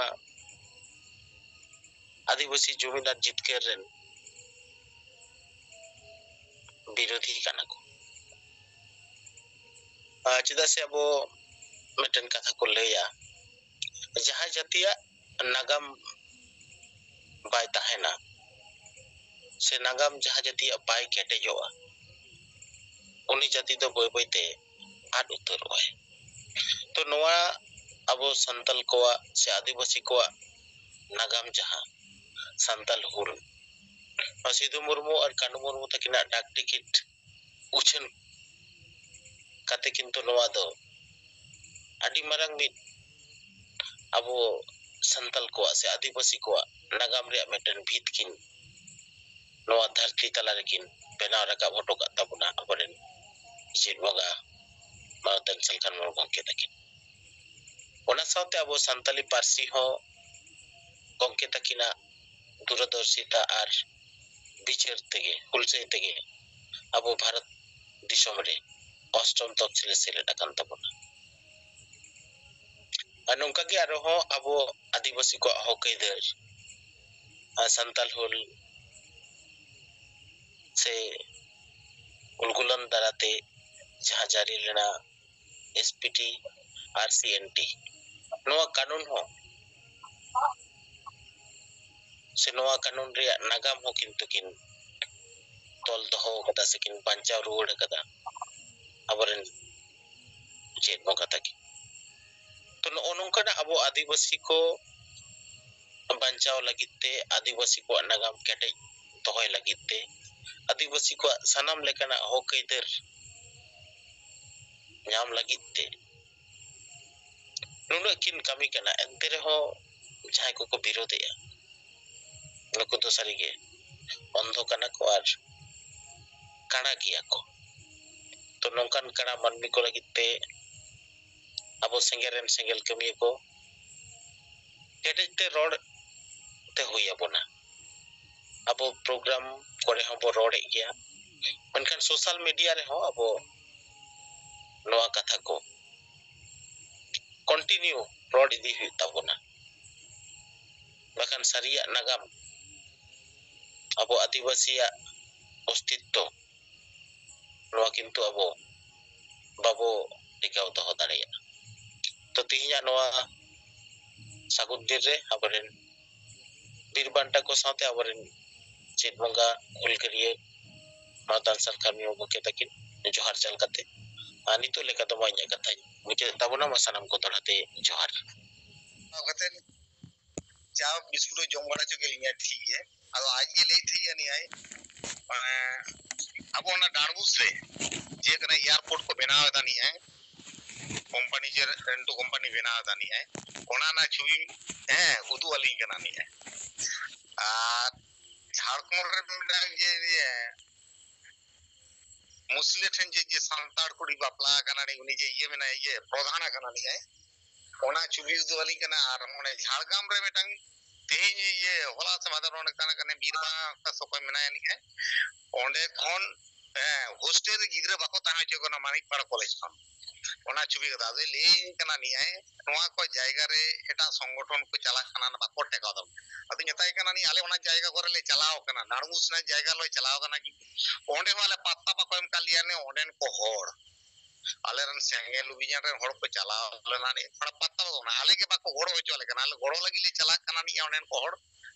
ᱟᱹᱫᱤᱵᱟᱹᱥᱤ ᱡᱩᱢᱤᱫ ᱟᱨ ᱡᱤᱛᱠᱟᱹᱨ ᱨᱮᱱ ᱵᱤᱨᱳᱫᱷᱤ ᱠᱟᱱᱟ ᱠᱚ᱾ ᱟᱨ ᱪᱮᱫᱟᱜ ᱥᱮ ᱟᱵᱚ ᱢᱤᱫᱴᱮᱱ ᱠᱟᱛᱷᱟ ᱠᱚ ᱞᱟᱹᱭᱟ, ᱡᱟᱦᱟᱸ ᱡᱟᱹᱛᱤᱭᱟᱜ ᱱᱟᱜᱟᱢ ᱵᱟᱭ ᱛᱟᱦᱮᱱᱟ, ᱥᱮ ᱱᱟᱜᱟᱢ ᱡᱟᱦᱟᱸ ᱡᱟᱹᱛᱤᱭᱟᱜ ᱵᱟᱭ ᱠᱮᱴᱮᱡᱚᱜᱼᱟ, ᱩᱱᱤ ᱡᱟᱹᱛᱤ ᱫᱚ ᱵᱟᱹᱭ ᱵᱟᱹᱭᱛᱮ ᱟᱫ ᱩᱛᱟᱹᱨᱚᱜᱼᱟᱭ᱾ ᱛᱚ ᱱᱚᱣᱟ ᱟᱵᱚ ᱥᱟᱱᱛᱟᱞ ᱠᱚᱣᱟᱜ ᱥᱮ ᱟᱹᱫᱤᱵᱟᱹᱥᱤ ᱠᱚᱣᱟᱜ ᱱᱟᱜᱟᱢ ᱡᱟᱦᱟᱸ ᱥᱟᱱᱛᱟᱞ ᱦᱩᱞ, ᱱᱚᱣᱟ ᱥᱤᱫᱷᱩ ᱢᱩᱨᱢᱩ ᱟᱨ ᱠᱟᱹᱱᱩ ᱢᱩᱨᱢᱩ ᱛᱟᱹᱠᱤᱱᱟᱜ ᱰᱟᱠ ᱴᱤᱠᱤᱴ ᱩᱪᱷᱟᱹᱱ ᱠᱟᱛᱮ ᱠᱤᱱᱛᱩ ᱱᱚᱣᱟ ᱫᱚ ᱟᱹᱰᱤ ᱢᱟᱨᱟᱝ ᱢᱤᱫ ᱟᱵᱚ ᱥᱟᱱᱛᱟᱞ ᱠᱚᱣᱟᱜ ᱥᱮ ᱟᱹᱫᱤᱵᱟᱹᱥᱤ ᱠᱚᱣᱟᱜ ᱱᱟᱜᱟᱢ ᱨᱮᱭᱟᱜ ᱢᱤᱫᱴᱮᱱ ᱵᱷᱤᱛ ᱠᱤᱱ ᱱᱚᱣᱟ ᱫᱷᱟᱹᱨᱛᱤ ᱛᱟᱞᱟ ᱨᱮᱠᱤᱱ ᱵᱮᱱᱟᱣ ᱨᱟᱠᱟᱵ ᱦᱚᱴᱚ ᱠᱟᱜ ᱛᱟᱵᱚᱱᱟ ᱟᱵᱚᱨᱮᱱ ᱪᱮᱫ ᱵᱚᱸᱜᱟ ᱢᱟᱱᱚᱛᱟᱱ ᱥᱟᱞᱠᱷᱟᱱ ᱢᱩᱨᱢᱩ ᱜᱚᱢᱠᱮ ᱛᱟᱹᱠᱤᱱ᱾ ᱚᱱᱟ ᱥᱟᱶᱛᱮ ᱟᱵᱚ ᱥᱟᱱᱛᱟᱞᱤ ᱯᱟᱹᱨᱥᱤ ᱦᱚᱸ ᱜᱚᱢᱠᱮ ᱛᱟᱹᱠᱤᱱᱟᱜ ᱫᱩᱨᱚᱫᱚᱨᱥᱤᱛᱟ ᱟᱨ ᱵᱤᱪᱟᱹᱨ ᱛᱮᱜᱮ, ᱦᱩᱞᱥᱟᱹᱭ ᱛᱮᱜᱮ ᱟᱵᱚ ᱵᱷᱟᱨᱚᱛ ᱫᱤᱥᱚᱢ ᱨᱮ ᱚᱥᱴᱚᱢ ᱛᱚᱯᱥᱤᱞ ᱨᱮ ᱥᱮᱞᱮᱫ ᱟᱠᱟᱱ ᱛᱟᱵᱚᱱᱟ᱾ ᱟᱨ ᱱᱚᱝᱠᱟ ᱜᱮ ᱟᱨᱦᱚᱸ ᱟᱵᱚ ᱟᱹᱫᱤᱵᱟᱹᱥᱤ ᱠᱚᱣᱟᱜ ᱦᱚᱠ ᱟᱹᱭᱫᱟᱹᱨ ᱟᱨ ᱥᱟᱱᱛᱟᱞ ᱦᱩᱞ ᱥᱮ ᱩᱞᱜᱩᱞᱟᱱ ᱫᱟᱨᱟᱛᱮ ᱡᱟᱦᱟᱸ ᱡᱟᱹᱨᱤ ᱞᱮᱱᱟ, ᱮᱥ ᱯᱤ ᱴᱤ, ᱟᱨ ᱥᱤ ᱮᱱ ᱴᱤ, ᱱᱚᱣᱟ ᱠᱟᱹᱱᱩᱱ ᱦᱚᱸ ᱥᱮ ᱱᱚᱣᱟ ᱠᱟᱹᱱᱩᱱ ᱨᱮᱭᱟᱜ ᱱᱟᱜᱟᱢ ᱦᱚᱸ ᱠᱤᱱᱛᱩ ᱠᱤᱱ ᱛᱚᱞ ᱫᱚᱦᱚ ᱟᱠᱟᱫᱟ ᱥᱮ ᱠᱤᱱ ᱵᱟᱧᱪᱟᱣ ᱨᱩᱣᱟᱹᱲ ᱟᱠᱟᱫᱟ ᱟᱵᱚᱨᱮᱱ ᱪᱮᱫ ᱵᱚᱸᱜᱟ ᱛᱟᱹᱠᱤᱱ᱾ ᱛᱚ ᱱᱚᱜᱼᱚ ᱱᱚᱝᱠᱟᱱᱟᱜ ᱟᱵᱚ ᱟᱹᱫᱤᱵᱟᱹᱥᱤ ᱠᱚ ᱵᱟᱧᱪᱟᱣ ᱞᱟᱹᱜᱤᱫ ᱛᱮ, ᱟᱹᱫᱤᱵᱟᱹᱥᱤ ᱠᱚᱣᱟᱜ ᱱᱟᱜᱟᱢ ᱠᱮᱴᱮᱡ ᱫᱚᱦᱚᱭ ᱞᱟᱹᱜᱤᱫ ᱛᱮ, ᱟᱹᱫᱤᱵᱟᱹᱥᱤ ᱠᱚᱣᱟᱜ ᱥᱟᱱᱟᱢ ᱞᱮᱠᱟᱱᱟᱜ ᱦᱚᱠ ᱟᱹᱭᱫᱟᱹᱨ ᱧᱟᱢ ᱞᱟᱹᱜᱤᱫ ᱛᱮ ᱱᱩᱱᱟᱹᱜ ᱠᱤᱱ ᱠᱟᱹᱢᱤ ᱠᱟᱱᱟ, ᱮᱱᱛᱮ ᱨᱮᱦᱚᱸ ᱡᱟᱦᱟᱸᱭ ᱠᱚᱠᱚ ᱵᱤᱨᱳᱫᱮᱜᱼᱟ, ᱱᱩᱠᱩ ᱫᱚ ᱥᱟᱹᱨᱤᱜᱮ ᱚᱱᱫᱷᱚ ᱠᱟᱱᱟ ᱠᱚ ᱟᱨ ᱠᱟᱬᱟ ᱜᱮᱭᱟ ᱠᱚ᱾ ᱛᱚ ᱱᱚᱝᱠᱟᱱ ᱠᱟᱬᱟ ᱢᱟᱹᱱᱢᱤ ᱠᱚ ᱞᱟᱹᱜᱤᱫ ᱛᱮ ᱟᱵᱚ ᱥᱮᱸᱜᱮᱞ ᱨᱮᱱ ᱥᱮᱸᱜᱮᱞ ᱠᱟᱹᱢᱤᱭᱟᱹ ᱠᱚ ᱠᱮᱴᱮᱡ ᱛᱮ ᱨᱚᱲ ᱛᱮ ᱦᱩᱭ ᱟᱵᱚᱱᱟ᱾ ᱟᱵᱚ ᱯᱨᱳᱜᱨᱟᱢ ᱠᱚᱨᱮ ᱦᱚᱸᱵᱚ ᱨᱚᱲᱮᱫ ᱜᱮᱭᱟ, ᱢᱮᱱᱠᱷᱟᱱ ᱥᱳᱥᱟᱞ ᱢᱤᱰᱤᱭᱟ ᱨᱮᱦᱚᱸ ᱟᱵᱚ ᱱᱚᱣᱟ ᱠᱟᱛᱷᱟ ᱠᱚ continue ᱨᱚᱲ ᱤᱫᱤ ᱦᱩᱭᱩᱜ ᱛᱟᱵᱚᱱᱟ᱾ ᱵᱟᱠᱷᱟᱱ ᱥᱟᱹᱨᱤᱭᱟᱜ ᱱᱟᱜᱟᱢ, ᱟᱵᱚ ᱟᱹᱫᱤᱵᱟᱹᱥᱤᱭᱟᱜ ᱚᱥᱛᱤᱛᱛᱚ, ᱱᱚᱣᱟ ᱠᱤᱱᱛᱩ ᱟᱵᱚ ᱵᱟᱵᱚ ᱴᱤᱠᱟᱣ ᱫᱚᱦᱚ ᱫᱟᱲᱮᱭᱟᱜᱼᱟ᱾ ᱛᱚ, ᱛᱮᱦᱮᱧᱟᱜ ᱱᱚᱣᱟ ᱥᱟᱹᱜᱩᱱ ᱫᱤᱱ ᱨᱮ ᱟᱵᱚᱨᱮᱱ ᱵᱤᱨ ᱵᱟᱱᱴᱟ ᱠᱚ ᱥᱟᱶᱛᱮ ᱟᱵᱚᱨᱮᱱ ᱪᱮᱫ ᱵᱚᱸᱜᱟ ᱦᱩᱞᱜᱟᱹᱨᱤᱭᱟᱹ ᱢᱟᱱᱚᱛᱟᱱ ᱥᱟᱞᱠᱷᱟᱱ ᱢᱩᱨᱢᱩ ᱜᱚᱢᱠᱮ ᱛᱟᱹᱠᱤᱱ ᱡᱚᱦᱟᱨ ᱪᱟᱞ ᱠᱟᱛᱮ, ᱟᱨ ᱱᱤᱛᱚᱜ ᱞᱮᱠᱟ ᱫᱚ ᱢᱟ ᱤᱧᱟᱹᱜ ᱠᱟᱛᱷᱟᱧ ᱢᱩᱪᱟᱹᱫ ᱛᱟᱵᱚᱱᱟ᱾ ᱢᱟ ᱥᱟᱱᱟᱢ ᱠᱚ ᱫᱚᱲᱦᱟ ᱛᱮ ᱡᱚᱦᱟᱨ᱾ ᱚᱱᱠᱟ ᱠᱟᱛᱮ ᱪᱟ ᱵᱤᱥᱠᱩᱴ ᱮ ᱡᱚᱢ ᱵᱟᱲᱟ ᱦᱚᱪᱚ ᱠᱮᱫ ᱞᱤᱧᱟ, ᱴᱷᱤᱠ ᱜᱮ᱾ ᱟᱫᱚ ᱟᱡ ᱜᱮ ᱞᱟᱹᱭ ᱛᱟᱦᱮᱸ ᱟᱹᱱᱤᱡᱟᱭ, ᱢᱟᱱᱮ, ᱟᱵᱚ ᱚᱱᱟ ᱰᱟᱸᱰᱵᱩᱥ ᱨᱮ ᱡᱮ ᱠᱟᱱᱟ ᱮᱭᱟᱨᱯᱳᱨᱴ ᱠᱚ ᱵᱮᱱᱟᱣ ᱮᱫᱟ ᱱᱤᱡᱟᱭ, ᱠᱳᱢᱯᱟᱱᱤ ᱡᱮ ᱨᱮᱱᱴᱳ ᱠᱳᱢᱯᱟᱱᱤ ᱵᱮᱱᱟᱣ ᱮᱫᱟ ᱱᱤᱡᱟᱭ, ᱚᱱᱟ ᱨᱮᱱᱟᱜ ᱪᱷᱚᱵᱤ, ᱦᱮᱸ, ᱩᱫᱩᱜ ᱟᱹᱞᱤᱧ ᱠᱟᱱᱟ ᱱᱤᱡᱟᱭ᱾ ᱟᱨ ᱡᱷᱟᱲᱠᱷᱚᱸᱰ ᱨᱮ ᱢᱤᱫᱴᱟᱝ ᱡᱮ, ᱤᱭᱟᱹ, ᱢᱩᱥᱞᱟᱹ ᱴᱷᱮᱱ ᱡᱮ, ᱡᱮ ᱥᱟᱱᱛᱟᱲ ᱠᱩᱲᱤ ᱵᱟᱯᱞᱟ ᱟᱠᱟᱱᱟ ᱱᱤᱡ, ᱩᱱᱤ ᱡᱮ ᱤᱭᱟᱹ ᱢᱮᱱᱟᱭ, ᱤᱭᱟᱹ ᱯᱨᱚᱫᱷᱟᱱ ᱟᱠᱟᱱᱟ ᱱᱤᱡᱟᱭ, ᱚᱱᱟ ᱪᱷᱚᱵᱤ ᱩᱫᱩᱜ ᱟᱹᱞᱤᱧ ᱠᱟᱱᱟ᱾ ᱟᱨ ᱚᱱᱮ ᱡᱷᱟᱲᱜᱨᱟᱢ ᱨᱮ ᱢᱤᱫᱴᱟᱝ ᱛᱮᱦᱮᱧ ᱤᱭᱟᱹ ᱦᱚᱞᱟ ᱥᱮ ᱢᱟᱫᱷᱮᱨ ᱚᱸᱰᱮ ᱛᱟᱦᱮᱸ ᱠᱟᱱᱟ ᱵᱤᱨ ᱵᱟᱦᱟ ᱥᱚᱠᱚᱭ ᱢᱮᱱᱟᱭᱟ ᱱᱤᱡᱟᱭ, ᱚᱸᱰᱮ ᱠᱷᱚᱱ, ᱦᱮᱸ, ᱦᱳᱥᱴᱮᱞ ᱨᱮ ᱜᱤᱫᱽᱨᱟᱹ ᱵᱟᱠᱚ ᱛᱟᱦᱮᱸ ᱦᱚᱪᱚ ᱠᱟᱱᱟ ᱢᱟᱱᱤᱠ ᱯᱟᱲᱟ ᱠᱚᱞᱮᱡᱽ ᱠᱷᱚᱱ᱾ ᱚᱱᱟ ᱪᱷᱚᱵᱤ ᱠᱟᱫᱟ᱾ ᱟᱫᱚᱭ ᱞᱟᱹᱭᱟᱹᱧ ᱠᱟᱱᱟ ᱱᱤᱭᱟᱭ, ᱱᱚᱣᱟ ᱠᱚ ᱡᱟᱭᱜᱟ ᱨᱮ ᱮᱴᱟᱜ ᱥᱚᱝᱜᱚᱴᱷᱚᱱ ᱠᱚ ᱪᱟᱞᱟᱜ ᱠᱟᱱᱟ, ᱵᱟᱠᱚ ᱴᱮᱠᱟᱣ ᱫᱟᱲᱮᱭᱟᱜ᱾ ᱟᱫᱚᱧ ᱢᱮᱛᱟᱭ ᱠᱟᱱᱟ ᱱᱤᱭᱟᱹ, ᱟᱞᱮ ᱚᱱᱟ ᱡᱟᱭᱜᱟ ᱠᱚᱨᱮ ᱞᱮ ᱪᱟᱞᱟᱣ ᱠᱟᱱᱟ, ᱱᱟᱲᱢᱩᱥ ᱨᱮᱱᱟᱜ ᱡᱟᱭᱜᱟ ᱞᱮ ᱪᱟᱞᱟᱣ ᱠᱟᱱᱟ, ᱠᱤᱱᱛᱩ ᱚᱸᱰᱮ ᱦᱚᱸ ᱟᱞᱮ ᱯᱟᱛᱛᱟ ᱵᱟᱠᱚ ᱮᱢ ᱠᱟᱫ ᱞᱮᱭᱟ ᱱᱤᱭᱟᱹ ᱚᱸᱰᱮᱱ ᱠᱚ ᱦᱚᱲ᱾ ᱟᱞᱮ ᱨᱮᱱ ᱥᱮᱸᱜᱮᱞ ᱚᱵᱷᱤᱡᱟᱱ ᱨᱮᱱ ᱦᱚᱲ ᱠᱚ ᱪᱟᱞᱟᱣ ᱞᱮᱱᱟ ᱱᱤᱭᱟᱹ, ᱚᱱᱟ ᱯᱟᱛᱛᱟ ᱵᱟᱠᱚ ᱮᱢᱟ, ᱟᱞᱮ ᱜᱮ ᱵᱟᱠᱚ ᱜᱚᱲᱚ ᱦᱚᱪᱚ ᱟᱞᱮ ᱠᱟᱱᱟ, ᱟᱞᱮ ᱜᱚᱲᱚ ᱞᱟᱹᱜᱤᱫ ᱞᱮ ᱪᱟᱞᱟᱜ ᱠᱟᱱᱟ ᱱᱤᱭᱟᱹ ᱚᱸᱰᱮᱱ ᱠᱚ ᱦᱚᱲ᱾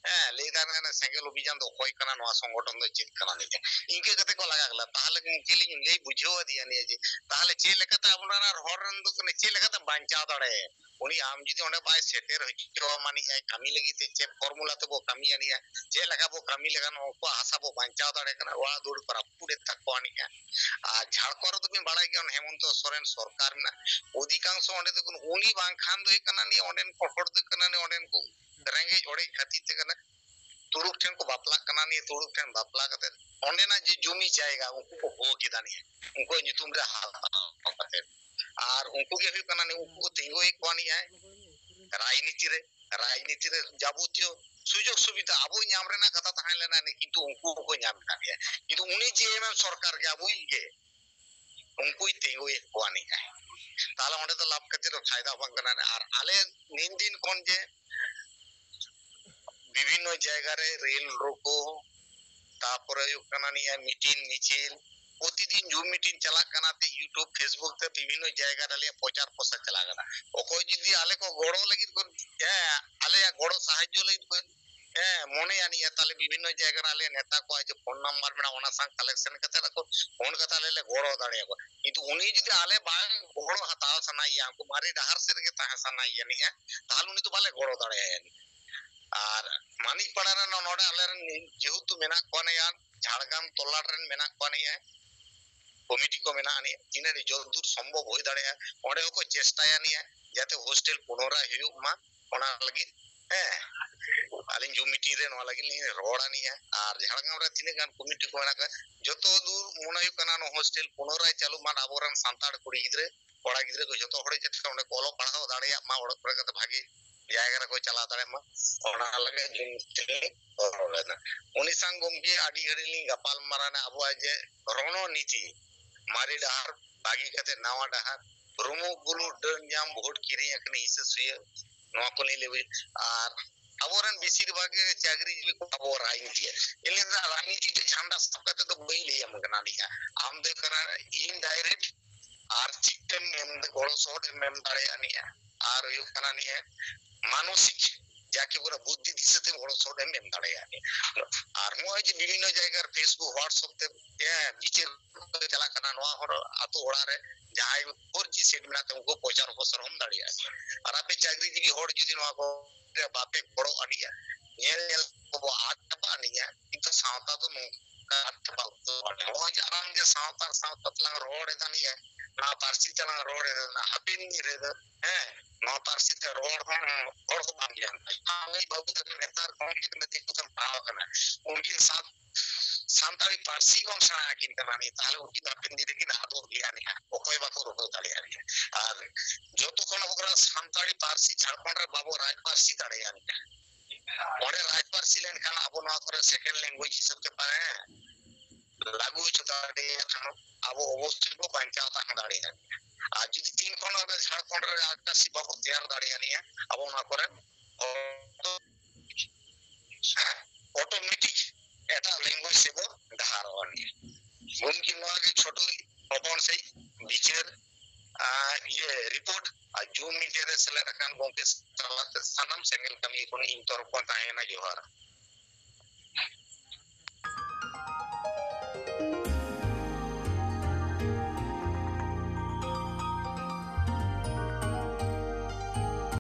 ᱦᱮᱸ, ᱞᱟᱹᱭ ᱫᱟ ᱱᱤᱭᱟᱹ ᱥᱮᱸᱜᱮᱞ ᱚᱵᱷᱤᱡᱟᱱ ᱫᱚ ᱚᱠᱚᱭ ᱠᱟᱱᱟ, ᱱᱚᱣᱟ ᱥᱚᱝᱜᱚᱴᱷᱚᱱ ᱫᱚ ᱪᱮᱫ ᱠᱟᱱᱟ ᱱᱤᱭᱟᱹ᱾ ᱤᱱᱠᱟᱹ ᱠᱟᱛᱮ ᱠᱚ ᱞᱟᱜᱟ ᱠᱮᱫᱟ᱾ ᱛᱟᱦᱚᱞᱮ ᱜᱚᱢᱠᱮ ᱞᱤᱧ ᱞᱟᱹᱭ ᱵᱩᱡᱷᱟᱹᱣ ᱟᱫᱮᱭᱟ ᱱᱤᱭᱟᱹ ᱡᱮ ᱛᱟᱦᱚᱞᱮ ᱪᱮᱫ ᱞᱮᱠᱟᱛᱮ ᱟᱵᱚ ᱨᱮᱱ ᱦᱚᱲ ᱨᱮᱱ ᱫᱚ ᱠᱟᱱᱟ, ᱪᱮᱫ ᱞᱮᱠᱟᱛᱮ ᱵᱟᱧᱪᱟᱣ ᱫᱟᱲᱮᱭᱟᱭᱟ? ᱩᱱᱤ ᱟᱢ ᱡᱩᱫᱤ ᱚᱸᱰᱮ ᱵᱟᱭ ᱥᱮᱴᱮᱨ ᱦᱚᱪᱚ ᱟᱢᱟ ᱱᱤᱡ ᱟᱭ ᱠᱟᱹᱢᱤ ᱞᱟᱹᱜᱤᱫ ᱛᱮ, ᱪᱮᱫ ᱯᱷᱚᱨᱢᱩᱞᱟ ᱛᱮᱵᱚ ᱠᱟᱹᱢᱤᱭᱟ ᱱᱤᱡ ᱟᱭ, ᱪᱮᱫ ᱞᱮᱠᱟ ᱵᱚ ᱠᱟᱹᱢᱤ ᱞᱮᱠᱷᱟᱱ ᱩᱱᱠᱩᱣᱟᱜ ᱦᱟᱥᱟ ᱵᱚ ᱵᱟᱧᱪᱟᱣ ᱫᱟᱲᱮᱭᱟᱜ ᱠᱟᱱᱟ, ᱚᱲᱟᱜ ᱫᱩᱣᱟᱹᱨ ᱠᱚ ᱨᱟᱹᱯᱩᱫ ᱮᱫ ᱛᱟᱠᱚᱣᱟ ᱱᱤᱡ ᱟᱭ᱾ ᱟᱨ ᱡᱷᱟᱲᱠᱷᱚᱸᱰ ᱨᱮᱫᱚ ᱵᱤᱱ ᱵᱟᱲᱟᱭ ᱜᱮᱭᱟ, ᱚᱱᱟ ᱦᱮᱢᱚᱱᱛᱚ ᱥᱚᱨᱠᱟᱨ ᱨᱮᱱᱟᱜ ᱚᱫᱷᱤᱠᱟᱝᱥᱚ ᱚᱸᱰᱮ ᱫᱚ ᱠᱳᱱᱳ, ᱩᱱᱤ ᱵᱟᱝᱠᱷᱟᱱ ᱫᱚ ᱦᱩᱭᱩᱜ ᱠᱟᱱᱟ ᱱᱤᱭᱟᱹ ᱚᱸᱰᱮᱱ ᱠᱚ ᱦᱚᱲ ᱫᱚ ᱠᱟᱱᱟ ᱱᱤᱭᱟᱹ ᱚᱸᱰᱮᱱ ᱠᱚ ᱨᱮᱸᱜᱮᱡ ᱚᱲᱮᱡ ᱠᱷᱟᱹᱛᱤᱨ ᱛᱮ ᱠᱟᱱᱟ᱾ ᱛᱩᱲᱩᱠ ᱴᱷᱮᱱ ᱠᱚ ᱵᱟᱯᱞᱟᱜ ᱠᱟᱱᱟ, ᱱᱤᱭᱟᱹ ᱛᱩᱲᱩᱠ ᱴᱷᱮᱱ ᱵᱟᱯᱞᱟ ᱠᱟᱛᱮ ᱚᱸᱰᱮᱱᱟᱜ ᱡᱮ ᱡᱩᱢᱤ ᱡᱟᱭᱜᱟ ᱩᱱᱠᱩ ᱠᱚ ᱵᱷᱳᱜᱽ ᱮᱫᱟ ᱱᱤᱭᱟᱹ, ᱩᱱᱠᱩᱣᱟᱜ ᱧᱩᱛᱩᱢ ᱨᱮ ᱦᱟᱛᱟᱣ ᱠᱟᱛᱮ᱾ ᱟᱨ ᱩᱱᱠᱩ ᱜᱮ ᱦᱩᱭᱩᱜ ᱠᱟᱱᱟ ᱱᱤᱭᱟᱹ, ᱩᱱᱠᱩ ᱠᱚ ᱛᱤᱸᱜᱩᱭᱮᱫ ᱠᱚᱣᱟ ᱱᱤᱭᱟᱹ ᱨᱟᱡᱽᱱᱤᱛᱤ ᱨᱮ, ᱨᱟᱡᱽᱱᱤᱛᱤ ᱨᱮ ᱡᱟᱵᱚᱛᱤᱭᱚ ᱥᱩᱡᱳᱜᱽ ᱥᱩᱵᱤᱫᱷᱟ ᱟᱵᱚ ᱧᱟᱢ ᱨᱮᱱᱟᱜ ᱠᱟᱛᱷᱟ ᱛᱟᱦᱮᱸ ᱞᱮᱱᱟ, ᱠᱤᱱᱛᱩ ᱩᱱᱠᱩ ᱦᱚᱸᱠᱚ ᱧᱟᱢ ᱮᱫᱟ ᱱᱤᱭᱟᱹ᱾ ᱠᱤᱱᱛᱩ ᱩᱱᱤ ᱡᱮ ᱮᱢ ᱮᱢ ᱥᱚᱨᱠᱟᱨ ᱜᱮ ᱟᱵᱚᱭᱤᱡ ᱜᱮ ᱩᱱᱠᱩᱭ ᱛᱤᱸᱜᱩᱭᱮᱫ ᱠᱚᱣᱟ ᱱᱤᱡ᱾ ᱛᱟᱦᱞᱮ ᱚᱸᱰᱮ ᱫᱚ ᱞᱟᱵᱷ ᱠᱟᱛᱮ ᱫᱚ ᱯᱷᱟᱭᱫᱟ ᱵᱟᱝ ᱠᱟᱱᱟ᱾ ᱟᱨ ᱟᱞᱮ ᱱᱤᱱ ᱫᱤᱱ ᱠᱷᱚᱱ ᱡᱮ ᱵᱤᱵᱷᱤᱱᱱᱚ ᱡᱟᱭᱜᱟ ᱨᱮ ᱨᱮᱞ ᱨᱳᱠᱳ, ᱛᱟᱯᱚᱨᱮ ᱦᱩᱭᱩᱜ ᱠᱟᱱᱟ ᱱᱤᱭᱟᱹ ᱢᱤᱴᱤᱝ ᱢᱤᱪᱷᱤᱞ, ᱯᱨᱚᱛᱤᱫᱤᱱ ᱡᱩᱢ ᱢᱤᱴᱤᱝ ᱪᱟᱞᱟᱜ ᱠᱟᱱᱟ, ᱛᱮ YouTube, Facebook ᱛᱮ ᱵᱤᱵᱷᱤᱱᱱᱚ ᱡᱟᱭᱜᱟ ᱨᱮ ᱟᱞᱮᱭᱟᱜ ᱯᱨᱚᱪᱟᱨ ᱯᱨᱚᱥᱟᱨ ᱪᱟᱞᱟᱜ ᱠᱟᱱᱟ᱾ ᱚᱠᱚᱭ ᱡᱩᱫᱤ ᱟᱞᱮ ᱠᱚ ᱜᱚᱲᱚ ᱞᱟᱹᱜᱤᱫ ᱠᱚ, ᱦᱮᱸ, ᱟᱞᱮᱭᱟᱜ ᱜᱚᱲᱚ ᱥᱟᱦᱟᱡᱽᱡᱚ ᱞᱟᱹᱜᱤᱫ ᱠᱚ, ᱦᱮᱸ, ᱢᱚᱱᱮᱭᱟ ᱱᱤᱭᱟᱹ, ᱛᱟᱦᱞᱮ ᱵᱤᱵᱷᱤᱱᱱᱚ ᱡᱟᱭᱜᱟ ᱨᱮ ᱟᱞᱮᱭᱟᱜ ᱱᱮᱛᱟ ᱠᱚᱣᱟᱜ ᱡᱮ ᱯᱷᱳᱱ ᱱᱟᱢᱵᱟᱨ ᱢᱮᱱᱟᱜᱼᱟ, ᱚᱱᱟ ᱥᱟᱶ ᱠᱟᱞᱮᱠᱥᱚᱱ ᱠᱟᱛᱮ ᱟᱠᱚ ᱯᱷᱳᱱ ᱠᱟᱛᱮ ᱟᱞᱮ ᱞᱮ ᱜᱚᱲᱚ ᱫᱟᱲᱮᱭᱟᱠᱚᱣᱟ᱾ ᱠᱤᱱᱛᱩ ᱩᱱᱤ ᱡᱩᱫᱤ ᱟᱞᱮ ᱵᱟᱝ ᱜᱚᱲᱚ ᱦᱟᱛᱟᱣ ᱥᱟᱱᱟᱭᱮᱭᱟ, ᱩᱱᱠᱩ ᱢᱟᱨᱮ ᱰᱟᱦᱟᱨ ᱥᱮᱫ ᱨᱮᱜᱮ ᱛᱟᱦᱮᱸ ᱥᱟᱱᱟᱭᱮᱭᱟ ᱱᱤᱭᱟᱹ, ᱛᱟᱦᱞᱮ ᱩᱱᱤ ᱫᱚ ᱵᱟᱞᱮ ᱜᱚᱲᱚ ᱫᱟᱲᱮᱭᱟᱭᱟ᱾ ᱟᱨ ᱢᱟᱹᱱᱤᱡ ᱯᱟᱲᱟ ᱨᱮ ᱱᱚᱰᱮ ᱟᱞᱮᱨᱮᱱ ᱡᱮᱦᱮᱛᱩ ᱢᱮᱱᱟᱜ ᱠᱚᱣᱟ ᱱᱤᱭᱟᱹ, ᱡᱷᱟᱲᱜᱨᱟᱢ ᱛᱚᱞᱟᱴ ᱨᱮᱱ ᱢᱮᱱᱟᱜ ᱠᱚᱣᱟ ᱱᱤᱭᱟᱹ, ᱠᱚᱢᱤᱴᱤ ᱠᱚ ᱢᱮᱱᱟᱜᱼᱟ ᱱᱤᱭᱟᱹ, ᱛᱤᱱᱟᱹᱜ ᱡᱚᱛ ᱫᱩᱨ ᱥᱚᱢᱵᱷᱚᱵ ᱦᱩᱭ ᱫᱟᱲᱮᱭᱟᱜᱼᱟ, ᱚᱸᱰᱮ ᱦᱚᱸᱠᱚ ᱪᱮᱥᱴᱟᱭᱟ ᱱᱤᱭᱟᱹ, ᱡᱟᱛᱮ ᱦᱳᱥᱴᱮᱞ ᱯᱩᱱᱚᱨᱟᱭ ᱦᱩᱭᱩᱜ ᱢᱟ, ᱚᱱᱟ ᱞᱟᱹᱜᱤᱫ, ᱦᱮᱸ, ᱟᱹᱞᱤᱧ ᱡᱩᱢ ᱢᱤᱴᱤᱝ ᱨᱮ ᱱᱚᱣᱟ ᱞᱟᱹᱜᱤᱫ ᱞᱤᱧ ᱨᱚᱲᱟ ᱱᱤᱭᱟᱹ᱾ ᱟᱨ ᱡᱷᱟᱲᱜᱨᱟᱢ ᱨᱮ ᱛᱤᱱᱟᱹᱜ ᱜᱟᱱ ᱠᱚᱢᱤᱴᱤ ᱠᱚ ᱢᱮᱱᱟᱜ ᱠᱚᱣᱟ, ᱡᱚᱛᱚ ᱫᱩᱨ ᱢᱚᱱᱮ ᱦᱩᱭᱩᱜ ᱠᱟᱱᱟ ᱱᱚᱣᱟ ᱦᱳᱥᱴᱮᱞ ᱯᱩᱱᱚᱨᱟᱭ ᱪᱟᱹᱞᱩᱜ ᱢᱟ, ᱟᱵᱚᱨᱮᱱ ᱥᱟᱱᱛᱟᱲ ᱠᱩᱲᱤ ᱜᱤᱫᱽᱨᱟᱹ, ᱠᱚᱲᱟ ᱜᱤᱫᱽᱨᱟᱹ ᱠᱚ ᱡᱚᱛᱚ ᱦᱚᱲ ᱡᱟᱛᱮ ᱚᱸᱰᱮ ᱠᱚ ᱚᱞᱚᱜ ᱯᱟᱲᱦᱟᱣ ᱫᱟᱲᱮᱭᱟᱜ ᱢᱟ, ᱚᱲᱟᱜ ᱠᱚᱨᱮ ᱠᱟᱛᱮ ᱵᱷᱟᱜᱮ ᱡᱟᱭᱜᱟ ᱨᱮᱠᱚ ᱪᱟᱞᱟᱣ ᱫᱟᱲᱮᱭᱟᱜ ᱢᱟ, ᱚᱱᱟ ᱞᱟᱹᱜᱤᱫ ᱡᱩᱢ ᱢᱤᱴᱤᱝ ᱞᱤᱧ ᱦᱚᱦᱚ ᱞᱮᱫᱟ᱾ ᱩᱱᱤ ᱥᱟᱶ ᱜᱚᱢᱠᱮ ᱟᱹᱰᱤ ᱜᱷᱟᱹᱲᱤᱡ ᱞᱤᱧ ᱜᱟᱯᱟᱞ ᱢᱟᱨᱟᱣ ᱮᱱᱟ, ᱟᱵᱚᱣᱟᱜ ᱡᱮ ᱨᱚᱬᱚ ᱱᱤᱛᱤ, ᱢᱟᱨᱮ ᱰᱟᱦᱟᱨ ᱵᱟᱹᱜᱤ ᱠᱟᱛᱮ ᱱᱟᱣᱟ ᱰᱟᱦᱟᱨ, ᱨᱩᱢᱩᱜ ᱵᱩᱞᱩᱜ ᱰᱟᱹᱱ ᱧᱟᱢ ᱵᱷᱳᱴ ᱠᱤᱨᱤᱧ ᱟᱠᱟᱱᱟ ᱦᱤᱥᱟᱹ ᱥᱩᱭᱟᱹ, ᱱᱚᱣᱟ ᱠᱚ ᱞᱤᱧ ᱞᱟᱹᱭ᱾ ᱟᱨ ᱟᱵᱚᱨᱮᱱ ᱵᱮᱥᱤᱨ ᱵᱷᱟᱜᱽ ᱜᱮ ᱪᱟᱹᱠᱨᱤ ᱡᱤᱵᱤ ᱠᱚ ᱟᱵᱚ ᱨᱟᱡᱽᱱᱤᱛᱤᱭᱟ᱾ ᱤᱧ ᱞᱟᱹᱭ ᱫᱟ ᱨᱟᱡᱽᱱᱤᱛᱤ ᱛᱮ ᱡᱷᱟᱱᱰᱟ ᱥᱟᱵ ᱠᱟᱛᱮ ᱫᱚ ᱵᱟᱹᱧ ᱞᱟᱹᱭ ᱟᱢ ᱠᱟᱱᱟ ᱱᱤᱭᱟᱹ᱾ ᱟᱢ ᱫᱚ ᱠᱟᱱᱟ indirect ᱟᱨ ᱪᱮᱫ ᱛᱮᱢ ᱮᱢ, ᱜᱚᱲᱚ ᱥᱚᱦᱚᱫ ᱮᱢ ᱮᱢ ᱫᱟᱲᱮᱭᱟᱜᱼᱟ ᱱᱤᱭᱟᱹ᱾ ᱟᱨ ᱦᱩᱭᱩᱜ ᱠᱟᱱᱟ ᱱᱤᱭᱟᱹ ᱢᱟᱱᱚᱥᱤᱠ ᱡᱟᱠᱮ ᱵᱚᱞᱮ ᱵᱩᱫᱽᱫᱷᱤ ᱫᱤᱥᱟᱹ ᱛᱮ ᱜᱚᱲᱚ ᱥᱚᱦᱚᱫ ᱮᱢ ᱮᱢ ᱫᱟᱲᱮᱭᱟᱜᱼᱟ ᱱᱤᱭᱟᱹ᱾ ᱟᱨ ᱱᱚᱜᱼᱚᱭ ᱡᱮ ᱵᱤᱵᱷᱤᱱᱱᱚ ᱡᱟᱭᱜᱟ ᱨᱮ Facebook, WhatsApp ᱛᱮ, ᱦᱮᱸ, ᱵᱤᱪᱟᱹᱨ ᱪᱟᱞᱟᱜ ᱠᱟᱱᱟ, ᱱᱚᱣᱟ ᱦᱚᱸ ᱟᱛᱳ ᱚᱲᱟᱜ ᱨᱮ ᱡᱟᱦᱟᱸᱭ four G set ᱢᱮᱱᱟᱜ ᱛᱟᱠᱚ, ᱩᱱᱠᱩ ᱯᱨᱚᱪᱟᱨ ᱯᱨᱚᱥᱟᱨ ᱦᱚᱸᱢ ᱫᱟᱲᱮᱭᱟᱜᱼᱟ᱾ ᱟᱨ ᱟᱯᱮ ᱪᱟᱹᱠᱨᱤ ᱡᱤᱵᱤ ᱦᱚᱲ ᱡᱩᱫᱤ ᱱᱚᱣᱟ ᱠᱚ ᱨᱮ ᱵᱟᱯᱮ ᱜᱚᱲᱚ ᱟᱹᱱᱤᱡᱼᱟ, ᱧᱮᱞ ᱧᱮᱞ ᱛᱮᱵᱚ ᱟᱫ ᱪᱟᱵᱟ ᱟᱹᱱᱤᱡᱼᱟ᱾ ᱠᱤᱱᱛᱩ ᱥᱟᱶᱛᱟ ᱫᱚ ᱱᱚᱝᱠᱟ ᱟᱫ ᱪᱟᱵᱟ ᱩᱛᱟᱹᱨᱚᱜᱼᱟ᱾ ᱱᱚᱜᱼᱚᱭ ᱡᱮ ᱟᱞᱟᱝ ᱡᱮ ᱥᱟᱶᱛᱟ, ᱥᱟᱶᱛᱟ ᱛᱮᱞᱟᱝ ᱨᱚᱲ ᱮᱫᱟ ᱱᱤᱭᱟᱹ, ᱱᱚᱣᱟ ᱯᱟᱹᱨᱥᱤ ᱛᱮᱞᱟᱝ ᱨᱚᱲ ᱮᱫᱟ, ᱦᱟᱯᱮᱱ ᱫᱤᱱ ᱨᱮᱫᱚ, ᱦᱮᱸ, ᱱᱚᱣᱟ ᱯᱟᱹᱨᱥᱤ ᱛᱮ ᱨᱚᱲ ᱦᱚᱸ ᱦᱚᱲ ᱠᱚ ᱵᱟᱝ ᱧᱟᱢ ᱫᱟ᱾ ᱡᱟᱦᱟᱸ ᱩᱱᱤ ᱵᱟᱹᱵᱩ ᱛᱟᱠᱚ ᱱᱮᱛᱟᱨ ᱠᱚ ᱫᱤᱠᱩ ᱛᱮᱢ ᱯᱟᱲᱦᱟᱣ ᱠᱟᱱᱟ, ᱩᱱᱠᱤᱱ ᱥᱟᱶ ᱥᱟᱱᱛᱟᱲᱤ ᱯᱟᱹᱨᱥᱤ ᱵᱚᱱ ᱥᱮᱬᱟ ᱟᱹᱠᱤᱱ ᱠᱟᱱᱟ ᱱᱤᱭᱟᱹ, ᱛᱟᱦᱞᱮ ᱩᱱᱠᱤᱱ ᱫᱚ ᱦᱟᱯᱮᱱ ᱫᱤᱱ ᱨᱮᱠᱤᱱ ᱟᱫᱚᱜ ᱜᱮᱭᱟ ᱱᱤᱭᱟᱹ, ᱚᱠᱚᱭ ᱵᱟᱠᱚ ᱨᱩᱠᱷᱟᱹᱣ ᱫᱟᱲᱮᱭᱟᱜᱼᱟ ᱱᱤᱭᱟᱹ᱾ ᱟᱨ ᱡᱚᱛᱚ ᱠᱷᱚᱱ ᱟᱵᱚ ᱥᱟᱱᱛᱟᱲᱤ ᱯᱟᱹᱨᱥᱤ ᱡᱷᱟᱲᱠᱷᱚᱸᱰ ᱨᱮ ᱵᱟᱵᱚ ᱨᱟᱡᱽ ᱯᱟᱹᱨᱥᱤ ᱫᱟᱲᱮᱭᱟᱜᱼᱟ ᱱᱤᱭᱟᱹ, ᱚᱸᱰᱮ ᱨᱟᱡᱽ ᱯᱟᱹᱨᱥᱤ ᱞᱮᱱᱠᱷᱟᱱ ᱟᱵᱚ ᱱᱚᱣᱟ ᱠᱚᱨᱮ second language ᱦᱤᱥᱟᱹᱵ ᱛᱮ ᱯᱟᱞᱮ ᱞᱟᱹᱜᱩ ᱦᱚᱪᱚ ᱫᱟᱲᱮᱭᱟᱜ ᱠᱷᱟᱱ ᱟᱵᱚ ᱚᱵᱚᱥᱥᱳᱭ ᱵᱚ ᱵᱟᱧᱪᱟᱣ ᱛᱟᱦᱮᱸ ᱫᱟᱲᱮᱭᱟᱜᱼᱟ᱾ ᱟᱨ ᱡᱩᱫᱤ ᱫᱤᱱ ᱠᱷᱚᱱ ᱟᱵᱚ ᱡᱷᱟᱲᱠᱷᱚᱸᱰ ᱨᱮ ᱟᱹᱫᱤᱵᱟᱹᱥᱤ ᱵᱟᱵᱚ ᱛᱮᱭᱟᱨ ᱫᱟᱲᱮᱭᱟᱱᱤᱡᱼᱟ, ᱟᱵᱚ ᱚᱱᱟ ᱠᱚᱨᱮ ᱦᱚᱲ ᱫᱚ automatic ᱮᱴᱟᱜ language ᱥᱮᱫ ᱵᱚ ᱰᱟᱦᱟᱨᱚᱜᱼᱟ᱾ ᱜᱚᱢᱠᱮ, ᱱᱚᱣᱟ ᱜᱮ ᱪᱷᱳᱴᱳ ᱦᱚᱯᱚᱱ ᱥᱮ ᱵᱤᱪᱟᱹᱨ, ᱟᱨ ᱤᱭᱟᱹ report ᱟᱨ Zoom meeting ᱨᱮ ᱥᱮᱞᱮᱫ ᱟᱠᱟᱱ ᱜᱚᱢᱠᱮ ᱛᱟᱞᱟᱛᱮ ᱥᱟᱱᱟᱢ ᱥᱮᱸᱜᱮᱞ ᱠᱟᱹᱢᱤ ᱠᱷᱚᱱ ᱤᱧ ᱛᱚᱨᱚᱯ ᱠᱷᱚᱱ ᱛᱟᱦᱮᱸᱭᱮᱱᱟ᱾ ᱡᱚᱦᱟᱨ᱾